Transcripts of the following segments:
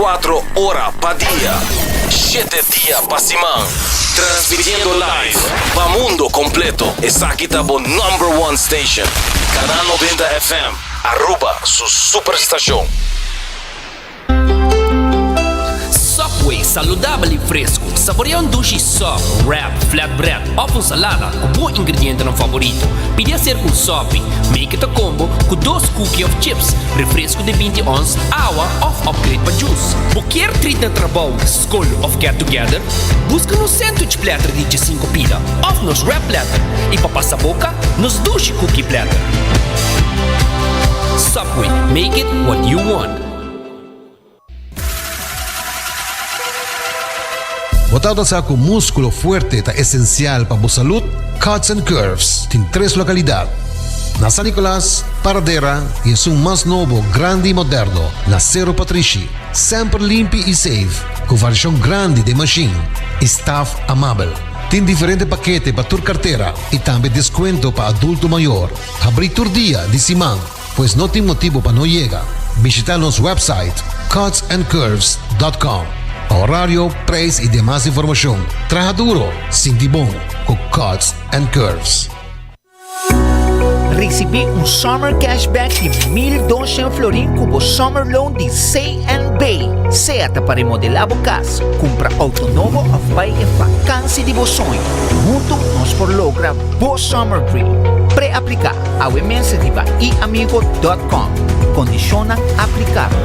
24 ora pa dia, shete dia pa siman. Transmitiendo live pa mundo completo. Esaki ta bo number one station. Canal 90 FM, Aruba su superstacion. Subway, saludabel y fresco. Saborea un dushi sub, wrap, flatbread of un salada cu bo ingredientenan favorito. Pidi acerca un sopi, make it a combo cu dos cookie of chips, refresco di binti ons, awa of upgrade pa juice. Bo kier treat na trabou, scol of get together? Busca nos sandwich platter di djesinco pida of nos wrap platter y pa pasa boca, nos dushi cookie platter. Subway, make it what you want. Bo tabata sa ku múskulo fuerte ta esensial pa bo salud? Cuts and Curves tin tres lokalidat, na San Nicolas, Paradera i esun mas nobo, grandi i moderno na Sero Patrishi. Semper limpi i safe, ku variashon grandi den mashin i staf amabel. Tin diferente pakete pa tur kartera i tambe deskuento pa adulto mayor. Habrí tur dia di siman. Pues no tin motibo pa no yega. Bishita nos website cutsandcurves dot com pa horario, prijs y demas informacion. Traha duro, sinti bon cu Cuts and Curves. Ricibi un Summer Cashback di 1200 florin cu bo Summer Loan di CNB. Sea ta pa remodela bo cas, cumpra auto nobo of bay e vakantie di bo soño. Hunto nos por logra bo Summer Dream. Pre-aplica Awe mes riba iamigo dot com. Kondishonnan aplikabel.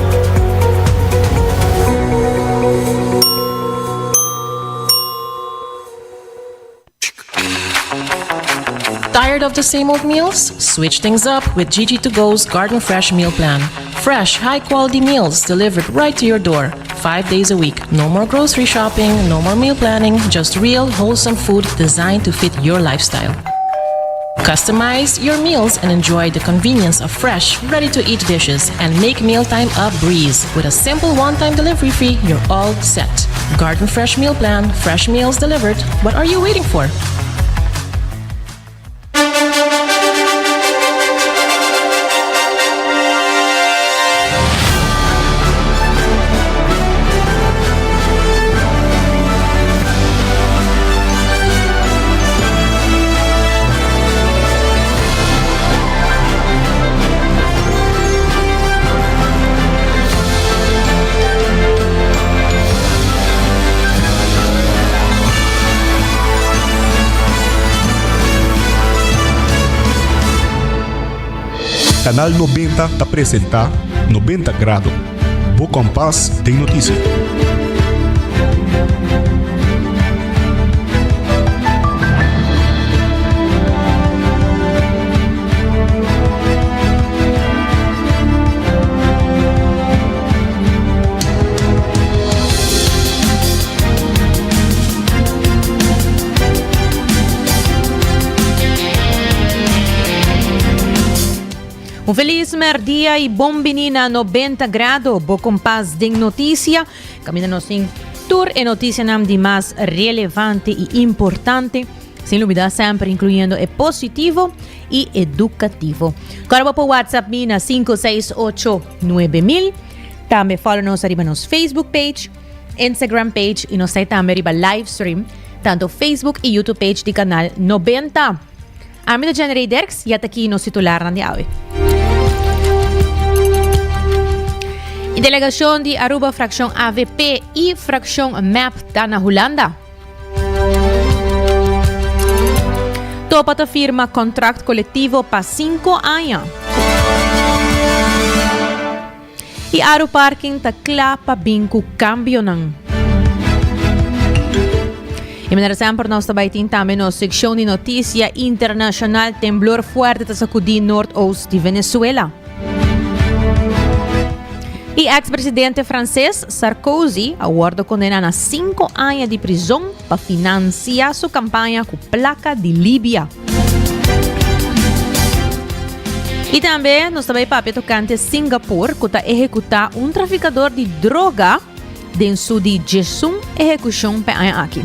Tired of the same old meals? Switch things up with Gigi to Go's Garden Fresh Meal Plan. Fresh, high quality meals delivered right to your door, five days a week. No more grocery shopping, no more meal planning, just real, wholesome food designed to fit your lifestyle. Customize your meals and enjoy the convenience of fresh, ready to eat dishes and make mealtime a breeze. With a simple one time delivery fee, you're all set. Garden Fresh Meal Plan, fresh meals delivered. What are you waiting for? Canal 90 ta presenta 90 Grado, bo kompas den notisia. Un feliz merdia y bon bini na 90 grado, bo kompas den noticia. Caminda nos tin tur e noticianan di mas relevante y importante. Sin lubida semper incluyendo e positivo y educativo. Corda bo por WhatsApp mi na 568 9000. Tambe follow nos ariba nos Facebook page, Instagram page y nos ta tambe riba live stream, tanto Facebook y YouTube page di Canal 90. Ami ta Jenny Derks y ata aki nos titularnan di awe. E delegacion di Aruba fraccion AVP y fraccion MEP ta na Hulanda. Topa ta firma contract colectivo pa 5 aña. Y Aru Parking ta cla pa bin cu cambionan. Y manera semper nos ta bay tin tambe nos seccion di noticia internacional temblor fuerte ta sacudi noordoost di Venezuela. Y ex-presidente frances Sarkozy a wordo condena na 5 aña di prison pa financia su campaña cu placa di Libia. Y tambe nos ta bay papia tocante Singapore cu ta ehecuta un traficador di droga den su di djesun ehecucion pe aña aki.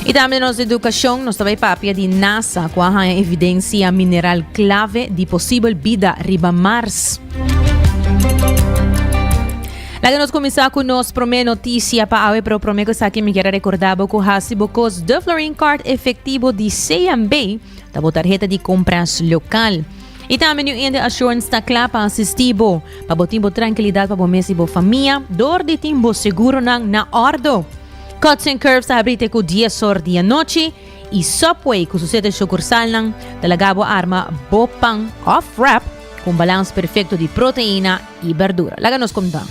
Y tambe nos educacion nos ta bay papia di NASA cu a haña evidencia mineral clave di posibel bida riba Mars. Laga nos kuminsá ku nos promé notisia pa awe, pero promé ku esaki mi kier a rekordá bo ku hasi bo kos De Florin Card efektivo di CMB ta bo tarheta di kompras lokal. I tambe New India Assurance ta kla pa asistí bo, pa bo tin bo trankilidat pa bo mes i bo famia dor di tin bo seguronan na òrdu. Cuts and Curves ta habrí te ku dies or di anochi i Subway ku su sete sukursalnan ta laga bo arma bo pan òf wrap ku un balans perfekto di proteina i berdura. Laga nos konta.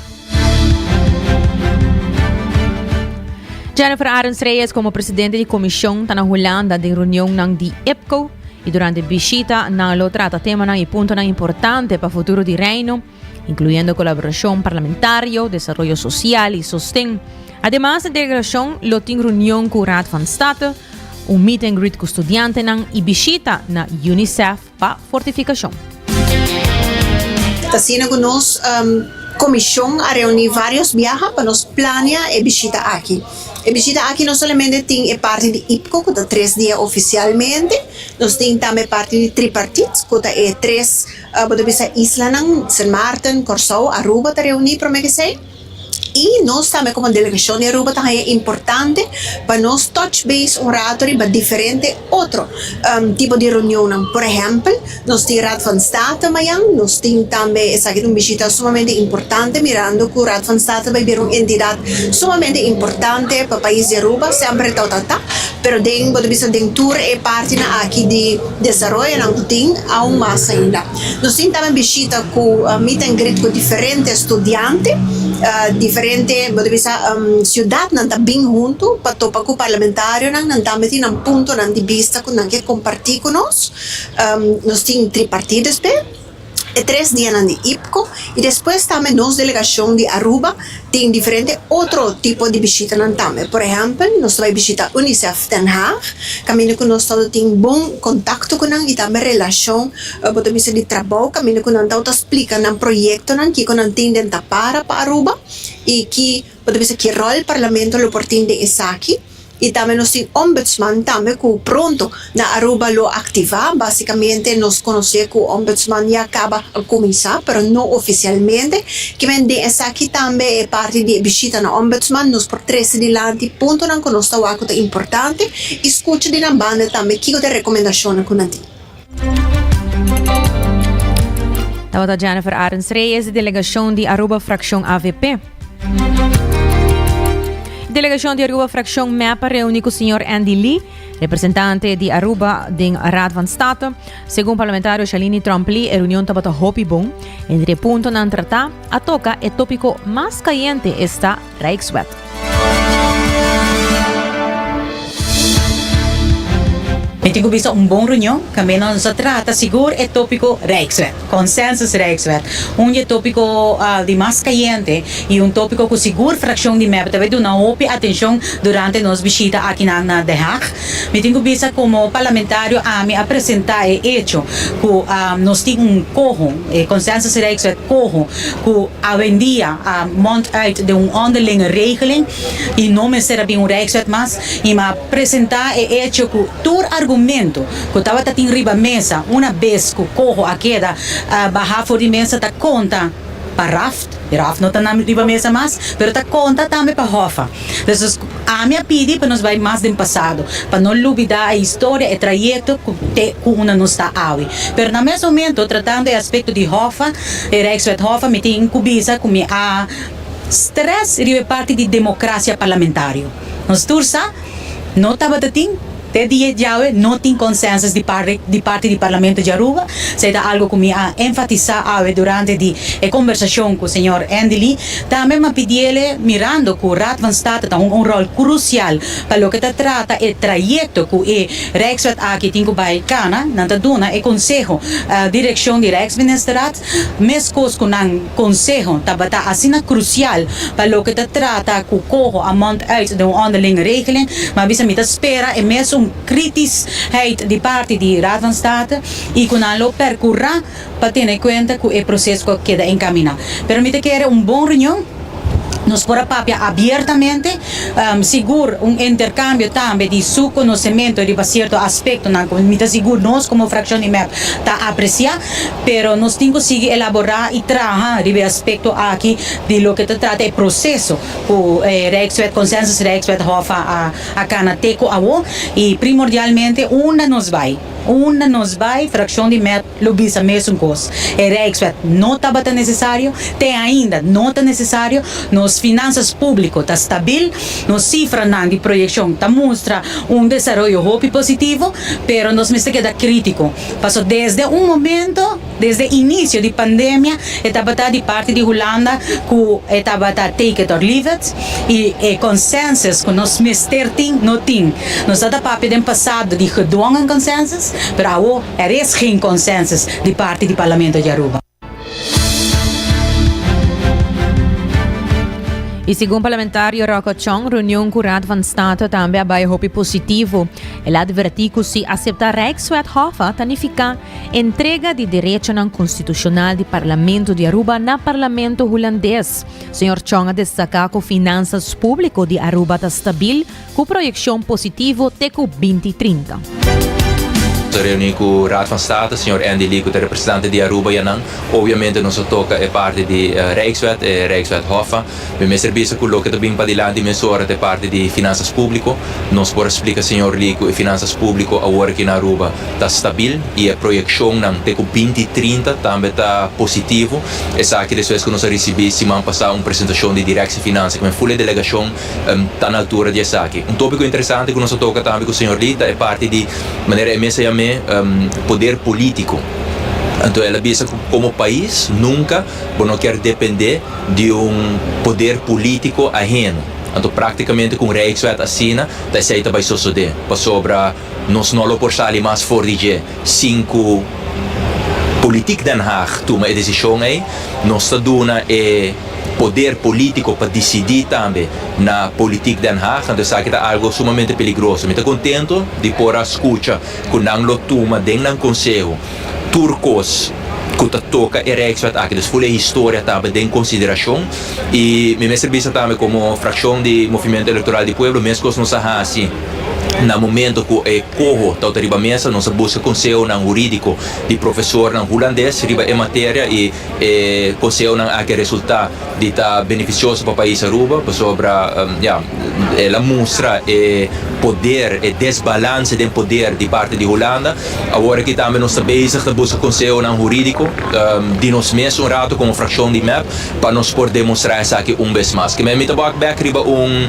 Jennifer Arends Reyes komo presidente di komishon ta na Hulanda den reunionnan di IPCO i durante bishita nan lo trata temanan i puntonan importante pa futuro di Reino, inkluyendo kolaborashon parlamentario, desaroyo sosial i sosten. Ademas, e delegashon lo tin reunion ku Raad van State, un meet and greet ku studiantenan i bishita na UNICEF. pa fortifikashon. Ta asina ku nos komishon a reuní vários biaha pa nos plania e bishita aki. E bishita aki no solamente tin e parti di IPCO ku ta tres dia ofisialmente, nos tin tambe e parti di tripartit ku ta e tres bo ta bisa islanan, Sint Maarten, Kòrsou, Aruba ta reuní promé ku esei. I nos tambe komo delegashon di Aruba ta haña importante pa nos touch base un rato riba diferente otro tipo di reunionnan. Por ehèmpel, nos tin Raad van State mañan, nos tin tambe esaki ta un bishita sumamente importante mirando ku Raad van State bai bira un entidat sumamente importante pa pais di Aruba, semper e tabata ta, pero den bo ta bisa den tur e partinan aki di desaroyonan ku tin aun mas ainda. Nos tin tambe bishita ku meet and greet ku diferente studiante, diferente bo ta bisa siudatnan ta bin huntu pa topa ku parlamentarionan, nan tambe tin nan puntonan di bista ku nan ke kompartí ku nos. Nos tin tripartí despues e tres dianan di IPCO i despues tambe nos delegashon di Aruba tin diferente otro tipo di bishitanan tambe. Por ehèmpel nos ta bai bishita UNICEF Den Haag kaminda ku nos ta tin bon kontakto ku nan i tambe relashon Bo ta bisa di trabou kaminda ku nan tabata splika nan proyektonan, kiko nan tin den tapara pa Aruba i ki bo ta bisa ki ròl parlamento lo por tin den esaki. I tambe nos tin ombudsman tambe ku pronto na Aruba lo aktivá. Básikamente nos konosé ku ombudsman ya kaba a kuminsá pero no ofisialmente. Kimen den esaki tambe e parti di e bishita na ombudsman nos por trese dilanti puntonan ku nos ta wak ku ta importante i skucha di nan banda tambe kiko ta e rekomendashonnan ku nan tin. Tabata Jennifer Arends Reyes di delegacion di Aruba fraccion AVP. Delegacion di Aruba fraccion MEP a reuni cu señor Andy Lee, representante di Aruba den Raad van State. Segun parlamentario Shalini Tromp Lee, e reunion tabata hopi bon. Entre e puntonan trata a toca e topico mas cayente, esta Rijkswet. Mi tin ku bisa un bon reunion kaminda nos a trata sigur e tópiko Rijkswet, Consensus Rijkswet, un di e tópiko di mas kayente i un tópiko ku sigur frakshon di mep ta bai duna hopi atenshon durante nos bishita akinan na Den Haag. Mi tin ku bisa komo parlamentario ami a presentá e echo ku nos tin un koho, e Consensus Rijkswet koho, ku awendia a mond uit den un onderlinge regeling y no mester a bin un Rijkswet mas y m'a presenta e hecho ku tur argumento ku tabata tin riba mesa una bes ku coho a keda baha for di mesa ta konta pa Raft, e Raft no ta na riba mesa mas, pero ta konta tambe pa Hoffa. Entonces ami a pidi pa nos bai mas den pasado pa no lubida e historia, e trayecto ku te ku unda nos ta awe. Pero na mes momento tratando e aspecto di Hoffa, E Rijkswet Hoffa mi tin ku bisa ku mi a stress riba e parti di demokrasia parlamentario. Nos tur sa no tabata tin, te dia djawe no tin consensus di parti di parti di Parlamento di Aruba. Esei ta algo ku mi a enfatisá awe durante di e kombersashon ku señor Andy Lee. Tambe mi a pidiele mirando ku Raad van State ta hunga un ròl krusial pa loke ta trata e trayekto ku e Rijkswet aki tin ku bai kana, nan ta duna e konseho direkshon di Rijksministerraad, meskos ku nan konseho tabata asina krusial pa loke ta trata ku koho a mond uit den un onderlinge regeling, ma a bisa mi ta spera e mesun kritischheid di parti di Raad van State i ku nan lo perkurá pa tene kuenta ku e proses ku a keda enkaminá. Pero mi ta kere un bon reunion. Nos por a papia abiertamente, sigur un intercambio tambe di su conocemento riba cierto aspectonan cu mi ta sigur nos como fraccion di mep ta aprecia, pero nos tin cu sigui elabora y traha riba e aspecto aki di loke ta trata e proceso cu e Rijkswet, Consensus Rijkswet Hof a a cana te cu awo y primordialmente unda nos bay, unda nos bay fraccion di mep Lo bisa mesun kos. E Rijkswet no tabata nesesario, te ainda no ta nesesario, nos finansas públiko ta stabil, nos sifranan di proyekshon ta mustra un desaroyo hopi positivo, pero nos mester keda krítiko, paso desde un momento, desde inisio di pandemia, e tabata di parti di Hulanda ku e tabata take it or leave it, i e consensus ku nos mester tin no tin. Nos ta ta papia den pasado di gedwongen consensus, pero awo Er is geen consensus di parti di Parlamento di Aruba. Y segun parlamentario Rocco Tjong, reunion cu Raad van State tambe a bay hopi positivo. El a adverti cu si acepta Rijkswet Hoffa ta nifica entrega di derechonan constitucional di Parlamento di Aruba na Parlamento Hulandes. Señor Tjong a destaca cu finanzas publico di Aruba ta stabil, Ku proyekshon positivo te ku binti 30. Nos a reuní ku Raad van State, señor Andy Lee ku ta representante di Aruba ya nan. Obviamente nos a toka e parti di Rijkswet, e Rijkswet Hoffa. Mi mester bisa ku loke ta bin padilanti mesora ta e parti di finansas públiko. Nos por a splika señor Lee ku e finansas públiko awor aki na Aruba ta stabil i e proyekshonnan te ku binti 30 tambe ta positivo. Esaki despues ku nos a risibí siman pasá un presentashon di Directie Financiën ku e ful e delegashon ta na altura di esaki. Un tópiko interesante ku nos a toka tambe ku señor Lee ta e parti di, manera e mes a yam'é, poder polítiko. Anto el a bisa ku komo pais nunka bo no kier dependé di un poder polítiko aheno. Anto práktikamente ku un Rijkswet asina ta esei ta bai sosodé, pasobra nos no lo por sali mas for di dje sin ku Politiek Den Haag tuma e desishon ei. Nos ta duna e poder politico pa dicidi tambe na Politiek Den Haag, anto esaki ta algo sumamente peligroso. Mi ta contento di por a scucha cu nan lo tuma den nan conseho tur cos cu ta toca e Rijkswet aki, dus ful e historia tambe den consideracion. Y mi mester bisa tambe como fraccion di Movimiento Electoral di Pueblo mescos nos a haci na momento cu e coho tawata riba mesa, nos a busca consehonan huridico di profesornan Hulandes riba e materia y E consehonan aki a resulta di ta beneficioso pa pais Aruba pasobra ya el a mustra e poder, e desbalance den poder di parti di Hulanda. Awor aki tambe nos ta bezig ta busca consehonan huridico di nos mes un rato como fraccion di mep pa nos por demostra esaki un bes mas. Kimen mi ta wak bek riba un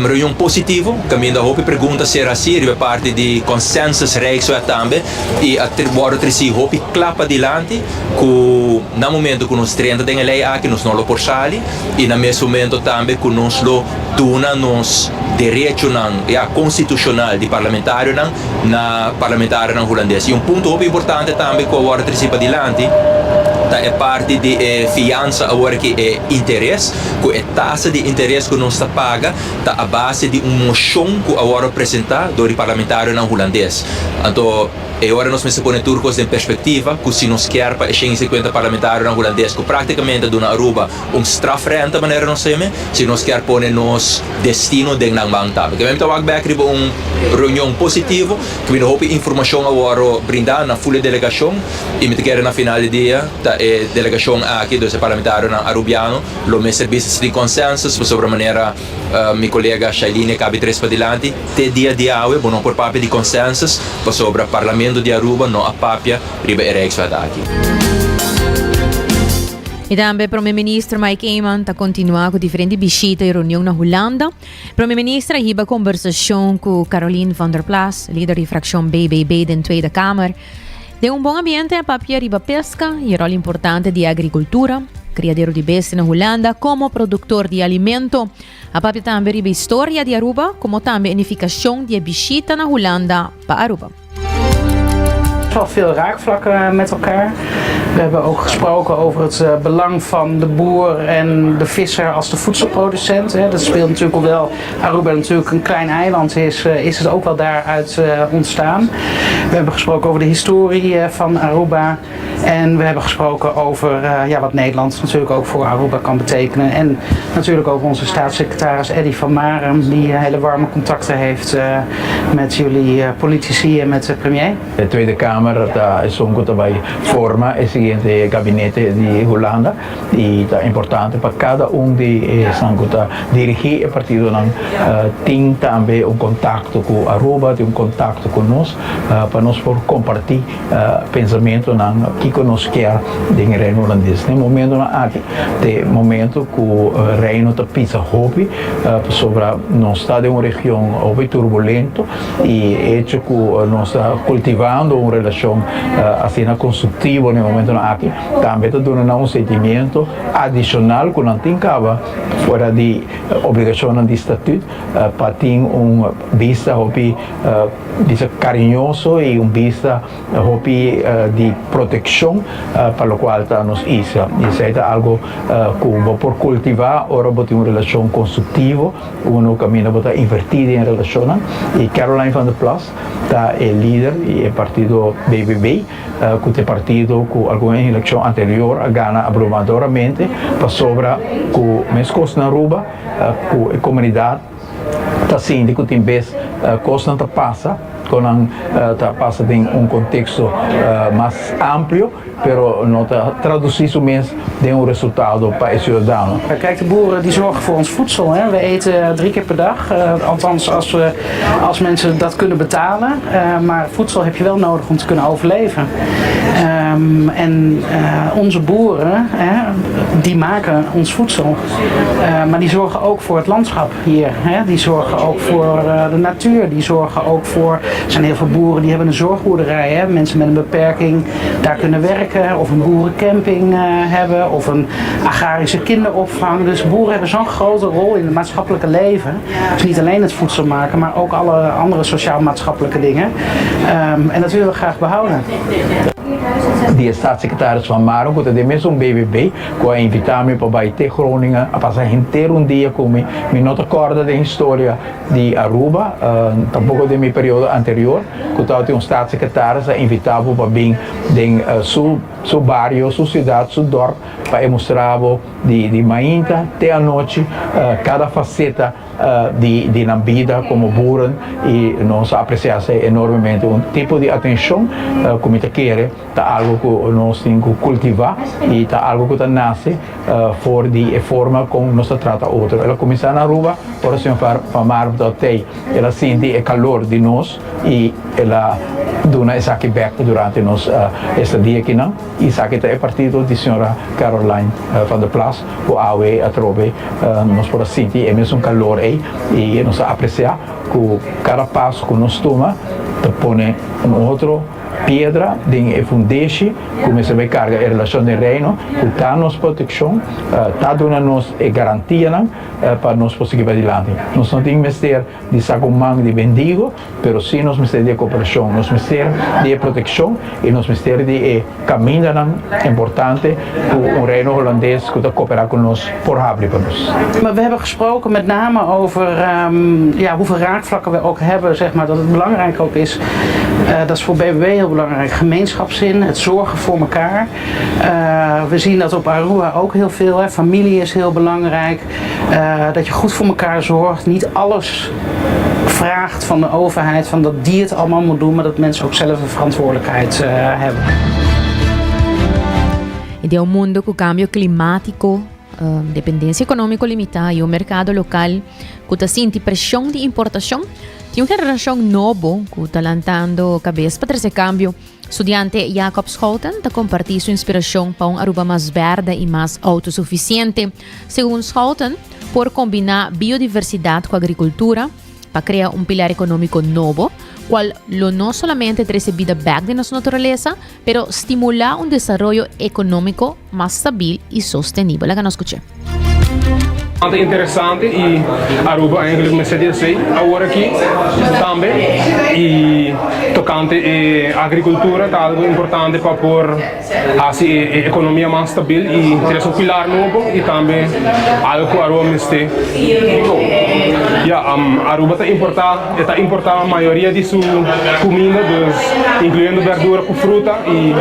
reunion positivo caminda hopi pregunta ser haci riba e parti di consensus Rijkswet tambe y a wordo treci hopi cla padilanti. Ku na momento ku nos drenta den e lei aki nos no lo por sali i na mes momento tambe ku nos lo duna nos derechonan ya konstitushonal di parlamentarionan na parlamentarionan hulandes. I un punto hopi importante tambe ku a wòrdu trese padilanti ta e parti di e fiansa awor aki e interes ku e tasa di interes ku nos ta paga ta a base di un moshon ku a wòrdu presentá dor di parlamentarionan hulandes. Anto. E ora nos mester pone tur kos den perspektiva ku si nos kier pa e 150 parlamentarionan hulandes ku praktikamente a duna Aruba un strafrente manera nos heme, si nos kier pone nos destino den nan man tambe. Ke mi ta wak bek riba un reunion positivo ku bini hopi informashon a wòrdu brindá na ful e delegashon i mi ta kere na final di dia ta e delegashon aki, dus e parlamentarionan arubiano lo mester bisa si tin consensus pasobra manera Mi kolega Shailene kabi tres padilanti, te dia di awe bo no por papia di consensus pasobra Parlamento di Aruba no a papia riba e Rijkswet aki. I tambe Prome Minister Mike Eman ta kontinuá ku diferente bishita i reunion na Hulanda. Prome Minister a hiba kombersashon ku Caroline van der Plas, lider di frakshon BBB den Tweede Kamer. Den un bon ambiente a papia riba pesca y e rol importante di agricultura, criadero di bestia na Hulanda como productor di alimento. A papia tambe riba historia di Aruba como tambe e nificacion di e bishita na Hulanda pa Aruba. Wel veel raakvlakken met elkaar. We hebben ook gesproken over het eh, belang van de boer en de visser als de voedselproducent. Dat speelt natuurlijk hoewel Aruba natuurlijk een klein eiland is, eh, is het ook wel daaruit eh, ontstaan. We hebben gesproken over de historie eh, van Aruba. En we hebben gesproken over uh, ja, wat Nederland natuurlijk ook voor Aruba kan betekenen. En natuurlijk ook onze staatssecretaris Eddy van Marum, die hele warme contacten heeft uh, met jullie politici en met de premier. De Tweede Kamer ta esun ku ta bai forma e siguiente gabinete di Hulanda i ta importante pa kada un di esnan ku ta dirigí e partidonan tin tambe un kontakto ku Aruba, tin un kontakto ku nos pa nos por kompartí pensamentonan kiko nos kier den e Reino Hulandes. Den momentonan aki ta e momento ku Reino ta pisa hopi pasobra nos ta den un region hopi turbulento. I e hecho ku nos ta kultivando un relashon asina konstruktivo na e momentonan aki tambe ta duna nan un sentimiento adishonal ku nan tin kaba fuera di obligashonnan di statut pa tin un bista hopi bisa kariñoso i un bista Hopi di protekshon pa lokual ta nos isla. I esei ta algu ku bo por kultivá ora bo tin un relashon konstruktivo, unu kaminda bo ta invertí den e relashonnan. I Caroline van der Plas ta e lider di e partido BBB, ku ta e partido ku algun elekshon anterior a gana abrumadoramente pasobra ku meskos na Aruba ku e komunidat ta sinti ku tin bes kosnan ta pasa, konan ta pasa den un konteksto mas amplio, pero no ta tradusí su mes den un resultado pa e siudadano. Kijk, de boeren die zorgen voor ons voedsel. Hè. We eten drie keer per dag, althans als, we, als mensen dat kunnen betalen. Maar voedsel heb je wel nodig om te kunnen overleven. Um, en onze boeren, hè, die maken ons voedsel. Maar die zorgen ook voor het landschap hier. Hè. Die zorgen ook voor de natuur. Die zorgen ook voor. Er zijn heel veel boeren die hebben een zorgboerderij. Hè. Mensen met een beperking daar kunnen werken. Of een boerencamping uh, hebben. Of een agrarische kinderopvang. Dus boeren hebben zo'n grote rol in het maatschappelijke leven. Dus niet alleen het voedsel maken, maar ook alle andere sociaal-maatschappelijke dingen. Um, en dat willen we graag behouden. Di e staatssecretaris Van Marum ku ta den mesun BBB ku a invitá mi pa bai te Groningen a pasa henter un dia ku mi. Mi no ta kòrda den historia di Aruba, tampoko den mi periodo anterior ku tabatin un staatssecretaris a invitá bo pa bin den su su bario, su siudat, su dòrp pa e mustra bo di di mainta te anochi kada faseta di di nan bida komo boeren i nos a apresiá esei enormemente. Un tipo di atenshon ku mi ta kere ta algu ku nos tin ku kultivá i ta algu ku ta nase for di e forma kon nos ta trata otro. El a kuminsá na Aruba ora señor Van Marm ta tei, el a sinti e kalor di nos i el a duna esaki bèk durante nos estadia akinan. Esaki ta e partido di señora Caroline van der Plas ku awe atrobe nos por a sinti e mesun kalor ei i nos a apresiá ku kada paso ku nos tuma ta pone un otro piedra den e fundeshi ku mester bai karga e relashon den Reino ku ta nos protekshon, ta duna nos e garantianan pa nos por sigui padilanti. Nos no tin mester di saka un man di bendigo. Pero sí nos mester di e koperashon, nos mester di e protekshon i nos mester di e kamindanan importante ku un Reino Holandes ku ta koperá ku nos por habri pa nos. Maar we hebben gesproken met name over ja, hoeveel raakvlakken we ook hebben, zeg maar, dat het belangrijk ook is, dat is voor BBB heel belangrijk, gemeenschapszin, het zorgen voor elkaar. We zien dat op Aruba ook heel veel, hè. Familie is heel belangrijk, dat je goed voor elkaar zorgt, niet alles vraagt van de overheid, van dat die het allemaal moet doen, maar dat mensen ook zelf een verantwoordelijkheid hebben. Den un mundo cu cambio climatico, dependencia economico limita y un mercado local cu ta sinti presion di importacion, tin un generacion nobo cu ta lantando cabes pa trece cambio. Studiante Jacob Schouten ta comparti su inspiracion pa un Aruba mas berde y mas autosuficiente. Segun Schouten, por combina biodiversidad cu agricultura pa crea un pilar economico nobo, cual lo no solamente trece bida bek den nos naturalesa, pero stimula un desaroyo economico mas stabil y sostenibel. Laga nos scuche. Bastante interesante y Aruba eigenlijk mester di esey awor aki tambe y tocante. Tocante e agricultura ta algo importante pa por haci e economia mas stabil y trece un pilar nobo y tambe algo cu Aruba mester. Ya, Aruba ta importa, e ta importa mayoria di su cuminda, dus incluyendo berdura cu fruta y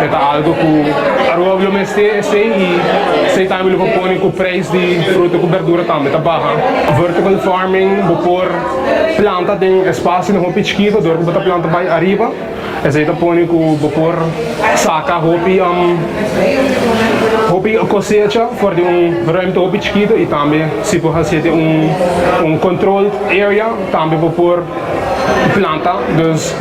e ta algo cu Aruba lo mester esey y esey tambe lo por pone cu prijs di fruta cu berdura tambe ta baha. Vertical farming bo por planta den espacio hopi chikito dor cu bo ta planta bay ariba. Esei ta pone ku bo por saka hopi hopi kosecha for di un ruimte hopi chikitu i tambe si bo hasié den un un controlled area tambe bo por planta dus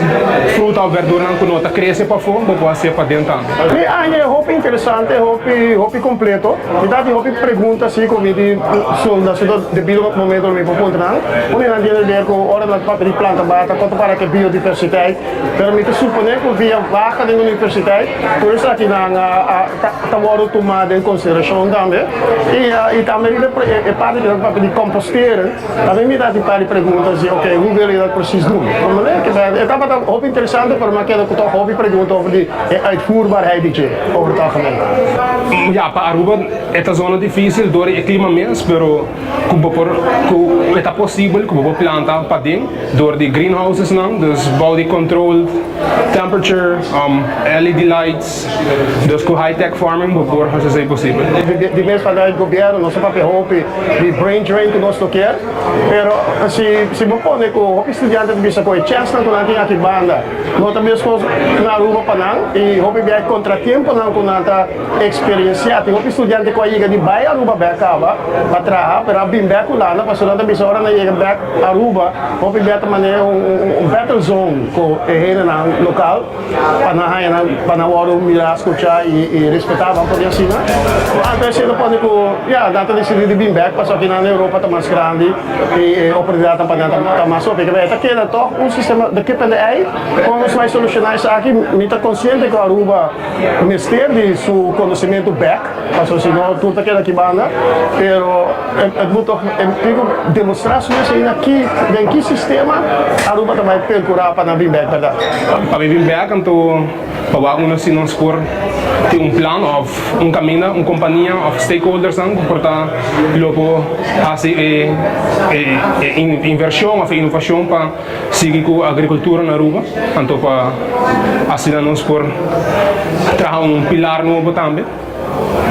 fruta òf berduranan ku no ta krese pafó bo por hasié paden tambe. Mi aña e hopi interesante, hopi hopi completo. Mi ta tin hopi pregunta si cu mi tin su na su debido momento lo mi por puntra nan. Un di nan tiene ver cu ora nan papia di planta bata con ta para cu e biodiversiteit. Pero mi ta supone cu via baha den universiteit tur esaki nan a ta wordo tuma den consideracion tambe. Y y tambe riba e parti cu nan ta papia di composteren. Tambe mi ta tin par di pregunta si ok hoe wil je dat precies doen? E tabata hopi interesante pero mi a keda cu toch hopi pregunta over di e uitvoerbaarheid di dje over het algemeen. Ya, pa Aruba e ta zona dificil door e clima mes, pero cu bo por cu e ta posibel cu bo por planta paden door di greenhouses nan, dus bou di controlled temperature, LED lights, dus cu high tech farming bo por haci esey posibel. Di mes vanuit gobierno nos a papia hopi di brain drain cu nos no kier, pero si si bo pone cu hopi studiante ta bisa cu e chensnan cu nan tin aki banda no ta mescos na Aruba pa nan y hopi bia e contratiemponan cu nan ta experiencia. Tin hopi studiante cu a yega di bay Aruba bek caba pa traha pero a bin bek Hulanda pasobra nan ta bisa ora nan yega bek Aruba hopi bia ta manera un battle zone cu e hendenan local. Pa nan haña nan, pa nan wòrdu mirá, skuchá i respetá, ban pone asina. Anto esei ta pone ku, ya, nan ta disidí di bin bèk pasobra kinan na Europa ta mas grandi i e oportunidatnan pa nan ta mas hopi. E ta keda tòg un sistema de kip en de ei. Kon nos bai solushoná esaki? Mi ta konsiente ku Aruba mester di su konosementu bèk, pasobra si no tur ta keda aki banda. Pero het moet toch, e tin ku demostrá su mes ainda ki, den ki sistema Aruba ta bai perkurá pa nan bin bèk, bèrdat? Pa mi bin bek anto pa wak unda si nos por tin un plan of un caminda, un compania of stakeholdersnan cu por ta lo por haci e e inversion of e innovacion pa sigui cu agricultura na Aruba anto pa asina nos por traha un pilar nobo tambe.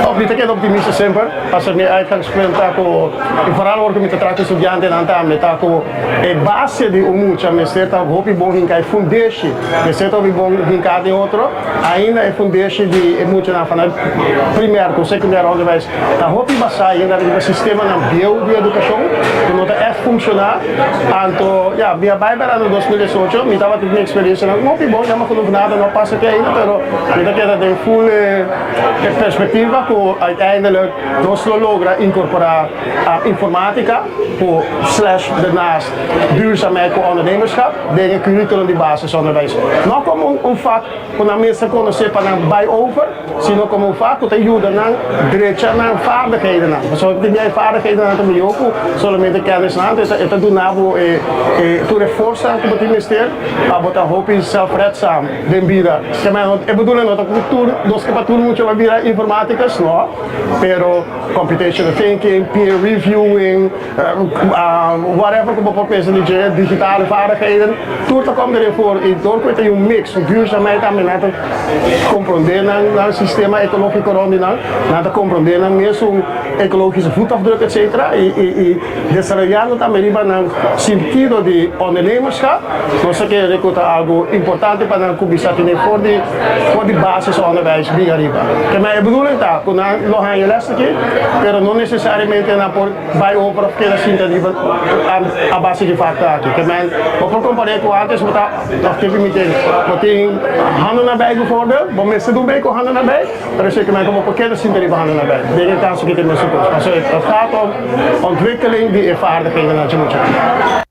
Of mi ta keda optimista semper, pasobra mi uitgangspunt ta ku, i foral ora ku mi ta traha ku studiantenan tambe, ta ku e base di un mucha mester ta hopi bon hinká, e fundeshi mester ta hopi bon hinká den otro. Ainda e fundeshi di e muchanan fana primer ku sekundair onderwijs ta hopi basá ainda riba sistemanan bieu di edukashon ku no ta ègt funshoná. Anto, ya, mi a bai bera na 2018, mi tabatin mi eksperensianan hopi bon, jammer genoeg nada no a pasa te ainda, pero mi ta keda den full e perspectiva ku uiteindelijk nos lo logra inkorporá informatica ku slash daarnaast duurzaamheid ku ondernemerschap den e curriculum di basisonderwijs. No komo un vak ku nan mester konosé pa nan bai over, sino komo un vak ku ta yuda nan drecha nan vaardighedennan. Pasobra tin bia e vaardighedennan ta mihó ku solamente kennisnan. Anto e ta duna bo e tur e forsa ku bo tin mester pa bo ta hopi zelfredzaam den bida. E bedoeling no ta ku tur nos ke pa tur mucha bai bira informaticus, no, pero computational thinking, peer reviewing, Whatever ku bo por pensa di dje, digitale vaardigheden, tur ta kom derin for i dor ku e ta un mix, un duurzaamheid tambe nan ta komprondé nan nan sistema ekológiko rònt di nan, nan ta komprondé nan mesun ekologische voetafdruk etcetera i i i desaroyando tambe riba nan sentido di ondernemerschap, nos ta kere ku ta algu importante pa nan kuminsá tene for di for di basis onderwijs bin ariba. Ke men e bedoeling ta ku nan lo haña lès aki, pero no nesesariamente nan por. Bai over of keda sinta riba a base di fakta aki. Ke men bo por kompar'é ku antes bo ta of ke mi tin bo tin handen na bij bijvoorbeeld, bo mester dun bij ku handen na bij, pero esei ke men ku bo por keda sinta riba handen na bij. Den e kaso ki tin mesun kos. Pasobra et gaat om ontwikkeling di e vaardigheden dje muchanan.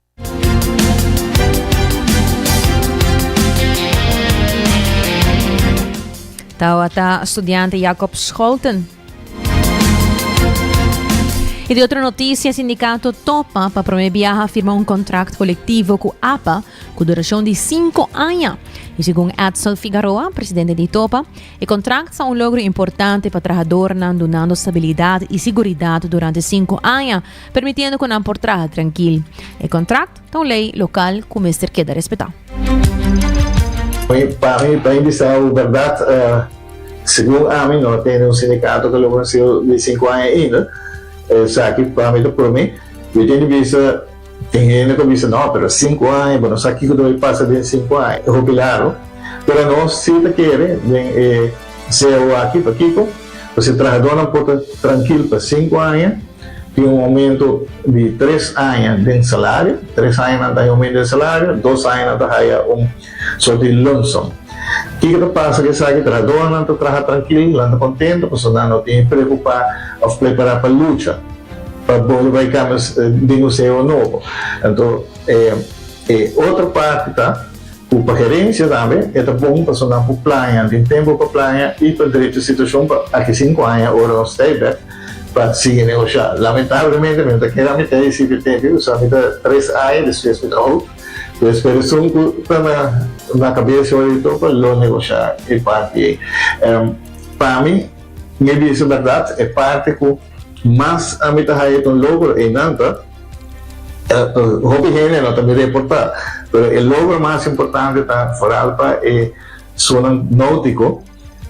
Tawata studiante Jacob Scholten. Y di otro noticia, sindicato Topa pa prome biaha a firma un contract colectivo cu apa cu duracion di 5 aña. Y segun Edsel Figaroa, presidente di Topa, e contract sa un logro importante pa trahadornan dunando stabilidad y siguridad durante 5 aña, permitiendo cu nan por traha trankil. E contract ta un ley local cu mester keda respeta. Pa mi, pa mi bisa bo berdad, Segun ami no a tene un sindikato ku lo sido di sinku aña ainda. Esaki pa mi ta promé. Mi tin di bisa, tin hende ku a bisa no, pero sinku aña, bo no sa kiko ta bai pasa den sinku aña. E hopi largu. Pero nos si ta kere den e cao aki. Pakiko? Pasobra e trahadónan por ta trankil pa sinku aña, tin un oumento di tres aña den salario, tres aña nan ta haña oumento den salario, dos aña nan ta haya un. So di lump sum. Kiko ta pasa ku esaki? Trahadornan ta traha trankil, nan ta kontento pasobra nan no tin e preokupá òf prepará pa lucha pa bolbe bai kambia den un seo nobo. Anto e e otro parti ta ku pa gerensia tambe e ta bon pasobra nan por plania, tin tempu pa plania i pa drecha situashon pa aki sinku aña ora nos ta ei bèk pa sigui negoshá. Lamentablemente mi no ta kere a mitá di sirbi tempu pasobra mi ta tres aña despues mi ta out. Pues pero esun cu ta na na cabeza hoy topa lo negosha e parti ey. Pa mi, mi bisa berdad, e parti cu mas ami ta haya ta un logro eynan ta, hopi hende no ta mi reporta, pero e logro mas importante ta vooral pa e sunan nautico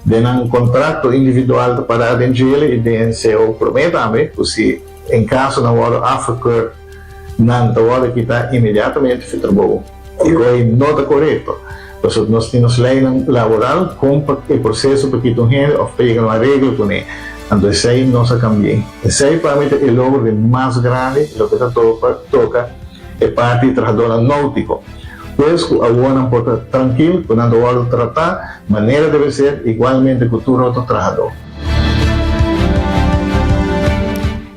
den nan contracto individual ta para den djele y den CO prome tambe cu si en caso nan wordo afgekeurd nan ta wordo kita inmediatamente fi trabou y cu ey no ta corecto pasobra nos tin nos leynan laboral con pa e proceso pa kita un hende of pa yega na un areglo cune anto esey nos a cambie esey pa mi ta e logro di mas grandi loke ta toca e parti di trahadornan nautico. Pues cu awor nan por ta trankil cu nan ta wordo trata manera debe ser igualmente cu tur otro trahador.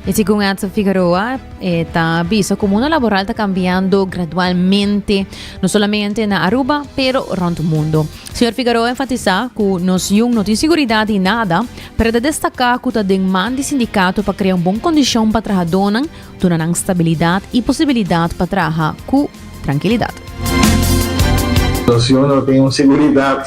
Y segun Edson Figueroa, e ta bisa cu mundo laboral ta cambiando gradualmente, no solamente na Aruba, pero rond mundo. Señor Figueroa a enfatisa cu nos yun no tin siguridad di nada, pero ta destaca cu ta den man di sindicato pa crea un bon condicion pa trahadornan, duna nan stabilidad y posibilidad pa traha cu trankilidat. Nos yu no tin un siguridat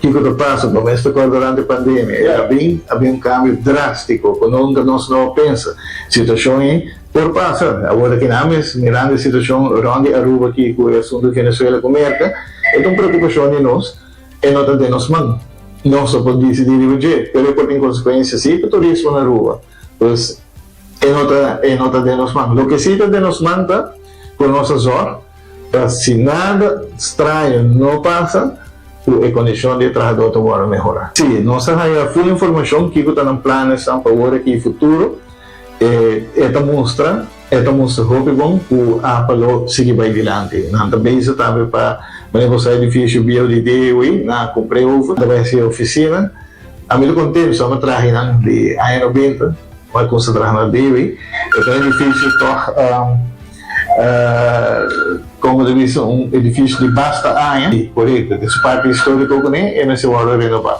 kiko ta pasa, bo mes ta kòrda durante pandemia e a bin, a bin un kambio drástiko ku nunka nos no a pensa. Situashon ei por pasa. Awor aki nan mes mirando e situashon rònt di Aruba aki ku e asuntu di Venezuela ku Merka, e ta un preokupashon di nos, e no ta den nos man. Nos no por disidí riba dje, pero e por tin konsekuensia si pa turismo na Aruba. Pues e no ta e no ta den nos man. Loke si ta den nos man ta ku nos a zòrg pa si nada straño no pasa ku e kondishon di e trahadó ta wòrdu mehorá. Si nos a haña ful informashon kiko ta nan planesnan pa awor aki i futuro, e e ta mustra e ta mustra hopi bon ku apa lo sigui bai dilanti. Nan ta bezig tambe pa manera ku sa edifisio bieu di DEW nan a kumpr'é over, nan ta bai hasi e ofisina. Ami ta kontentu, sa mi a traha einan di aña nobenta, mi a kumsa traha na Dewey. E ta un edifisio tòg, komo ta bisa, un edifisio di basta aña. Korekto, tin su parti históriko kuné, e mester wòrdu renobá.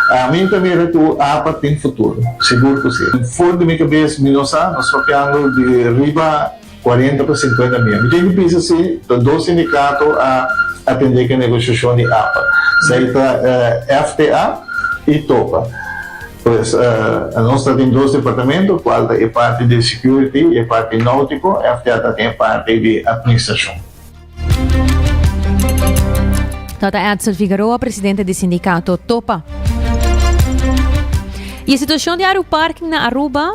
Ami ta mira ku apa tin futuro, sigur ku si. For di mi kabes mi no sa, nos papiando di riba 40 pa 50 mil. Mi tin ku bisa si ta dos sindikato a atendé ku e negoshashon di apa. Esei ta FTA i topa. Pues nos ta tin dos departamento kual ta e parti di security i e parti nautiko. FTA ta tin e parti di administrashon. Tata Edsel Figueroa, presidente di sindikato topa. I e situashon di Aruparking na Aruba?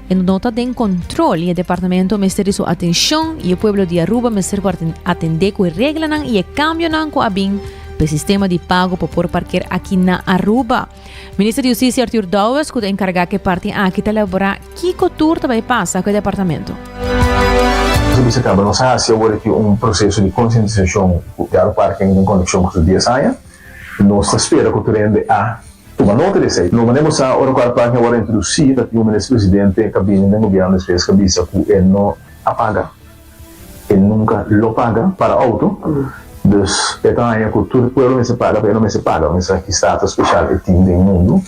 E no ta den control y e departamento mester di su atencion y e pueblo di Aruba mester por atende cu e reglanan y e cambionan cu a bin pa e sistema di pago pa por parkeer aki na Aruba. Minister di Husticia Arthur Dowers cu ta encarga cu e parti aki ta elabora kico tur ta bay pasa cu e departamento. Nos a bisa caba nos a haci awor aki un proceso di concientisacion cu e Aruparking den conexion cu su dies aña. Nos ta spera cu tur hende a Tuma nota di esei. Lo manera bo sa ora ku Arpaña wòrdu introdusí ta tin un minister presidente ka bini den gobièrnu despues ka bisa ku e no a paga, e nunka lo paga para outo. Dus e ta haña ku tur pueblo mester paga pero e no mester paga. Mi sa ki status speshal e tin den mundu.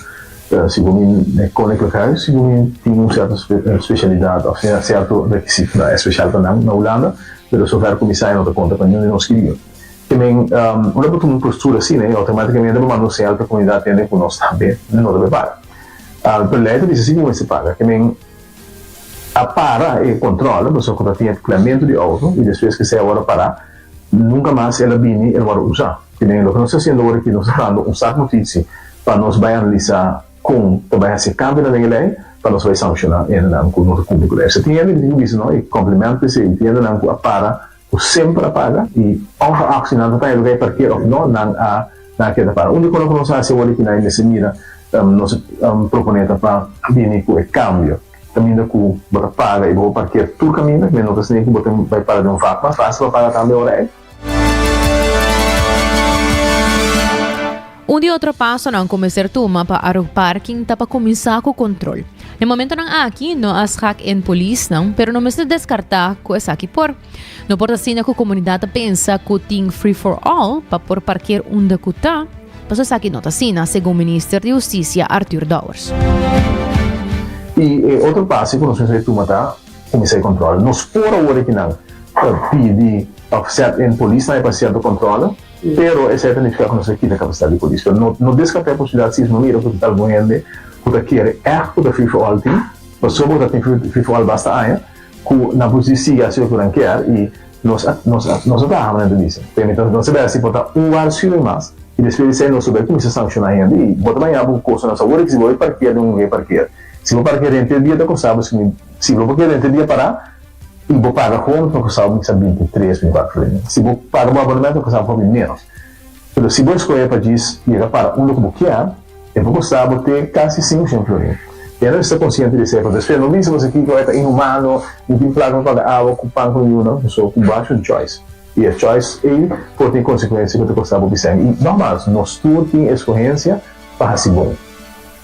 Si bo bin na Koninklijk Huis, si bo bin tin un sierto spesialidat òf sierto rekisitonan espesial pa nan na Hulanda, pero sover ku mi sa e no ta konta pa niun di nos kiriba. Te men, ora bo tuma un postura asina, e outomátikamente bo manda un señal pa e komunidat tende ku nos tambe no ta bay paga. Pero lei ta bisa si ku bo mester paga. Te men, a para e kontròle pasobra ku ta tin e pleamentu di outo i despues ku esei a wòrdu pará, nunka mas el a bini el wòrdu usá. Te men, loke nos ta hasiendo ora aki, nos ta dando un sak notisia pa nos bay analisá kon ta bay hasi e kambionan den e lei pa nos bay sankshoná hendenan ku no ta kumpli ku lei. Esei tin hende ku tin ku bisa no i komplimentu p'esei, tin hendenan ku a para ku semper a paga i ongeacht si nan ta taña lugar e parkeer of no, nan a nan a keda para. Un di kono ku nos a hasi awor aki nan mester mira nos proponé ta pa bini ku e kambio kaminda ku bo ta paga i bo por parkeer tur kaminda, men no ta asina ku bo ta bai para den un vak mas fásil pa paga tambe ora ei. Un di otro pasonan ku mester tuma pa Aruba Parking ta pa kuminsá ku kontrol. Na momentonan aki no a schak in polisnan, pero no mester deskartá ku esaki por. No por ta asina ku komunidat ta pensa ku tin free for all pa por parker unda ku ta, pasobra esaki no ta asina, segun Minister di Hustisia Arthur Dowers. I e otro paso ku nos mester tuma ta kuminsá e kontrol. Nos por awor aki nan pidi òf sèt in polisnan e pa sierto kontrole. Pero esei ta nifiká ku nos ta kita kapasidat di polis. Pero no no deskartá e posibilidat si no mira ku tin algun hende ku ta kere ègt ku ta free for all tin, pasobra ku ta tin free for all basta aña, ku nan por sigui sigui hasi loke nan kier i nos a nos a nos a traha manera ta bisa. Pero mi ta no sabia si por ta un waarschuwing mas i despues di esei nos lo bai kuminsá sankshoná hende i bo ta baña bo ku kosnan. Awor si bo bai parker den un lugar parker, si bo parker henter dia ta kosta bo si si bo parker henter dia pará, I bo paga hopi pa kostaba mi kisa 23, 24 florin. Si bo paga bo abonemento ta kostaba hopi menos. Pero si bo eskohe pa djis yega para unda ku bo kier, e por kosta bo te kasi 500 florin. I a nos ta konsiente di esei, pasobra esei no bisa bo kiko e ta inhumano, mi tin plaka pa paga awa ku pan ku mi yunan, so ku bo haci un choice. I e choice ei por tin konsekuensia ku ta kosta bo bisèn. I nògmals, nos tur tin eskohensia pa hasi bon.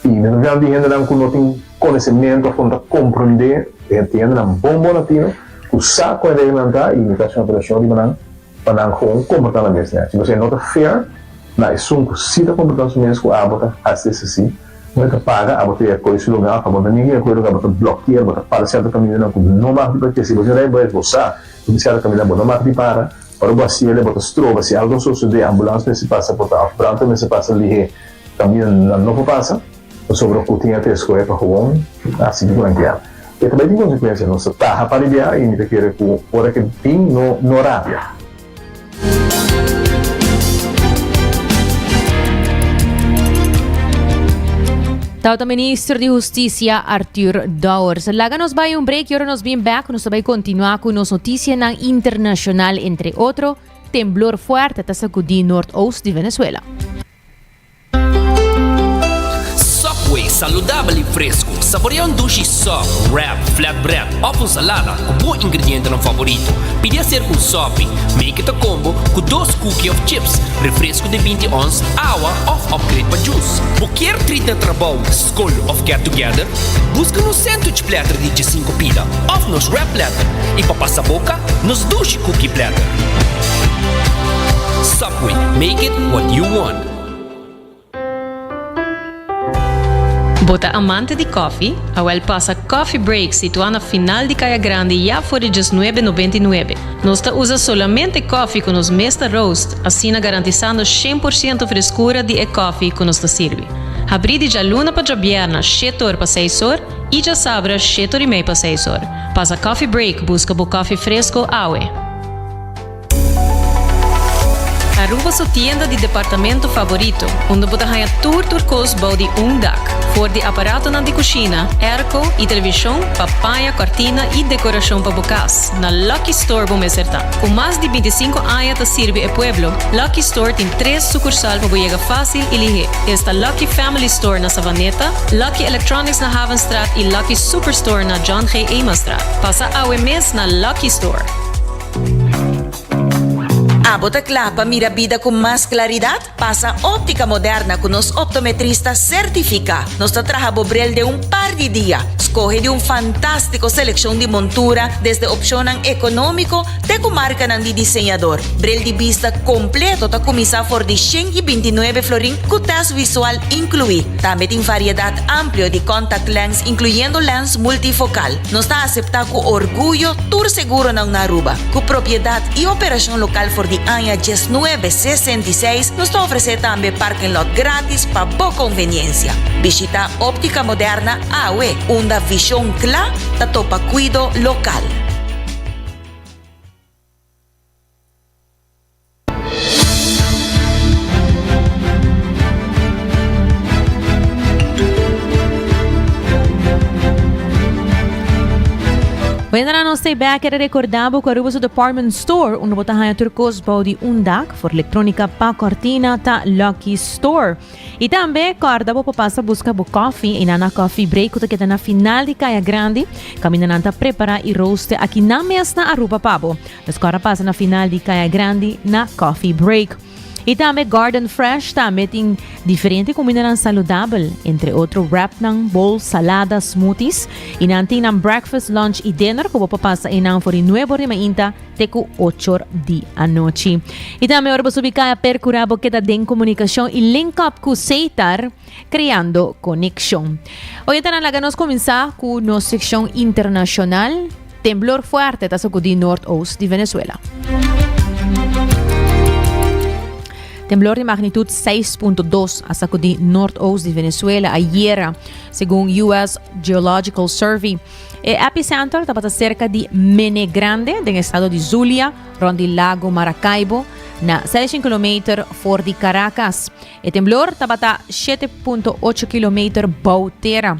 I mi ta mira di hendenan ku no tin konosementu òf ku no ta komprondé, e tin hendenan bon bon latino ku sa kon e reglanan ta i mi ta hasi un apelashon riba nan pa nan gewoon komportá nan mes nèchi. Pasobra e no ta fair na esun ku si ta komportá su mes ku abo ta hasi esei, bo ta paga, abo ta yega koe su lugá òf abo no ta ni yega koe lugá, bo ta blòkeer, bo ta para sierto kamindanan ku no mag di parkea. Si bo tin rijbewijs bo sa ku tin sierto kaminda bo no mag di para, ora bo hasiel bo ta stroba, si algu a sosodé ambulans mester pasa por ta òf brandweer mester pasa lihé. También nan no por pasa, pasobra cu tin a ta escohe pa gewoon haci kico nan kier. E ta bay tin consecuencia, nos ta taha pa ribia y mi ta kere cu ora ke bin no no rabia. Tawata Minister di Husticia Arthur Dowers. Laga nos bay un break y ora nos bin back nos ta bay continua cu nos noticianan internacional entre otro. Temblor fuerte ta sacudí noordoost di Venezuela. Subway, saludabel y fresco. Saborea un dushi sub, wrap, flatbread of un salada cu bo ingredientenan favorito. Pidi hacer cu un sopi. Make it a combo cu dos cookie of chips, refresco di binti ons, awa of upgrade pa juice. Bo kier treat na trabou, scol of get together? Busca nos sandwich platter di djesinco pida of nos wrap platter y pa pasa boca, nos dushi cookie platter. Subway, make it what you want. Bo ta amante di koffie? Awel pasa Coffee Break situá na final di Kaya Grandi ya for di djesnuebe nobenta i nuebe. Nos ta usa solamente koffie ku nos mes ta roast, asina garantisando 100% freskura di e koffie ku nos ta sirbi. Habrí di djaluna pa djabièrna shete or pa seis or i djasabra shete or i mei pa seis or. Pasa Coffee Break buska bo koffie fresco awe. Aruba su tienda di departamento favorito, unda bo ta haña tur tur kos bou di un dak. For di aparatonan di kushina, airco i televishon pa paña, kòrtina i dekorashon pa bo kas, na Lucky Store bo mester ta. Ku mas di bintisinko aña ta sirbi e pueblo, Lucky Store tin tres sukursal pa bo yega fásil i lihé. Esta Lucky Family Store na Savaneta, Lucky Electronics na Havenstraat i Lucky Superstore na John G. Emanstraat. Pasa awe mes na Lucky Store! Abo ta kla pa mira bida ku mas klaridat? Pasa Óptica Moderna ku nos optometrista sertifiká. Nos ta traha bo bril den un par di dia. Skohe di un fantástiko selekshon di montura, desde opshonnan ekonómiko te ku markanan di diseñador. Bril di bista kompleto ta kuminsá for di 129 florin ku tèst visual inkluí. Tambe tin variedat amplio di contact lens inkluyendo lens multifokal. Nos ta aseptá ku orguyo tur seguronan na Aruba. Ku propiedat i operashon lokal for di aña diesnuebe 66, nos ta ofresé tambe parking lot grátis pa bo konveniensia. Bishitá Óptica Moderna awe, unda vishon kla ta topa kuido lokal. Bueno, nos stay back era recordabo cu Aruba su department store, unda bo ta haya tur cos bou di un dak, for electronica pa cortina ta Lucky Store. Y tambe corda bo pa pasa busca bo koffie y na coffee break cu ta keda na final di Caya Grandi, caminda nan ta prepara y rooste aki nan mes na Aruba pa bo. Nos corda pasa na final di Caya Grandi na coffee break. Y tambe Garden Fresh tambe tin diferente cumindanan saludabel, entre otro wrapnan, bowls, salada, smoothies. Y nan tin nan breakfast, lunch y dinner cu bo por pasa eynan for di nuebe or di mainta te cu ocho or di anochi. Y tambe ora bo subi caya percura bo keda den comunicacion y link up cu Seitar, creando conexion. Oyentenan laga nos cuminsa cu nos seccion internacional. Temblor fuerte ta sacudi noordoost di Venezuela. Temblor di magnitud 6.2 a sacudi noordoost di Venezuela ayera, segun US Geological Survey. E epicenter tabata cerca di Mene Grande, den estado di Zulia, rond di Lago Maracaibo, na 65 kilometer for di Caracas. E temblor tabata 7.8 kilometer bou tera.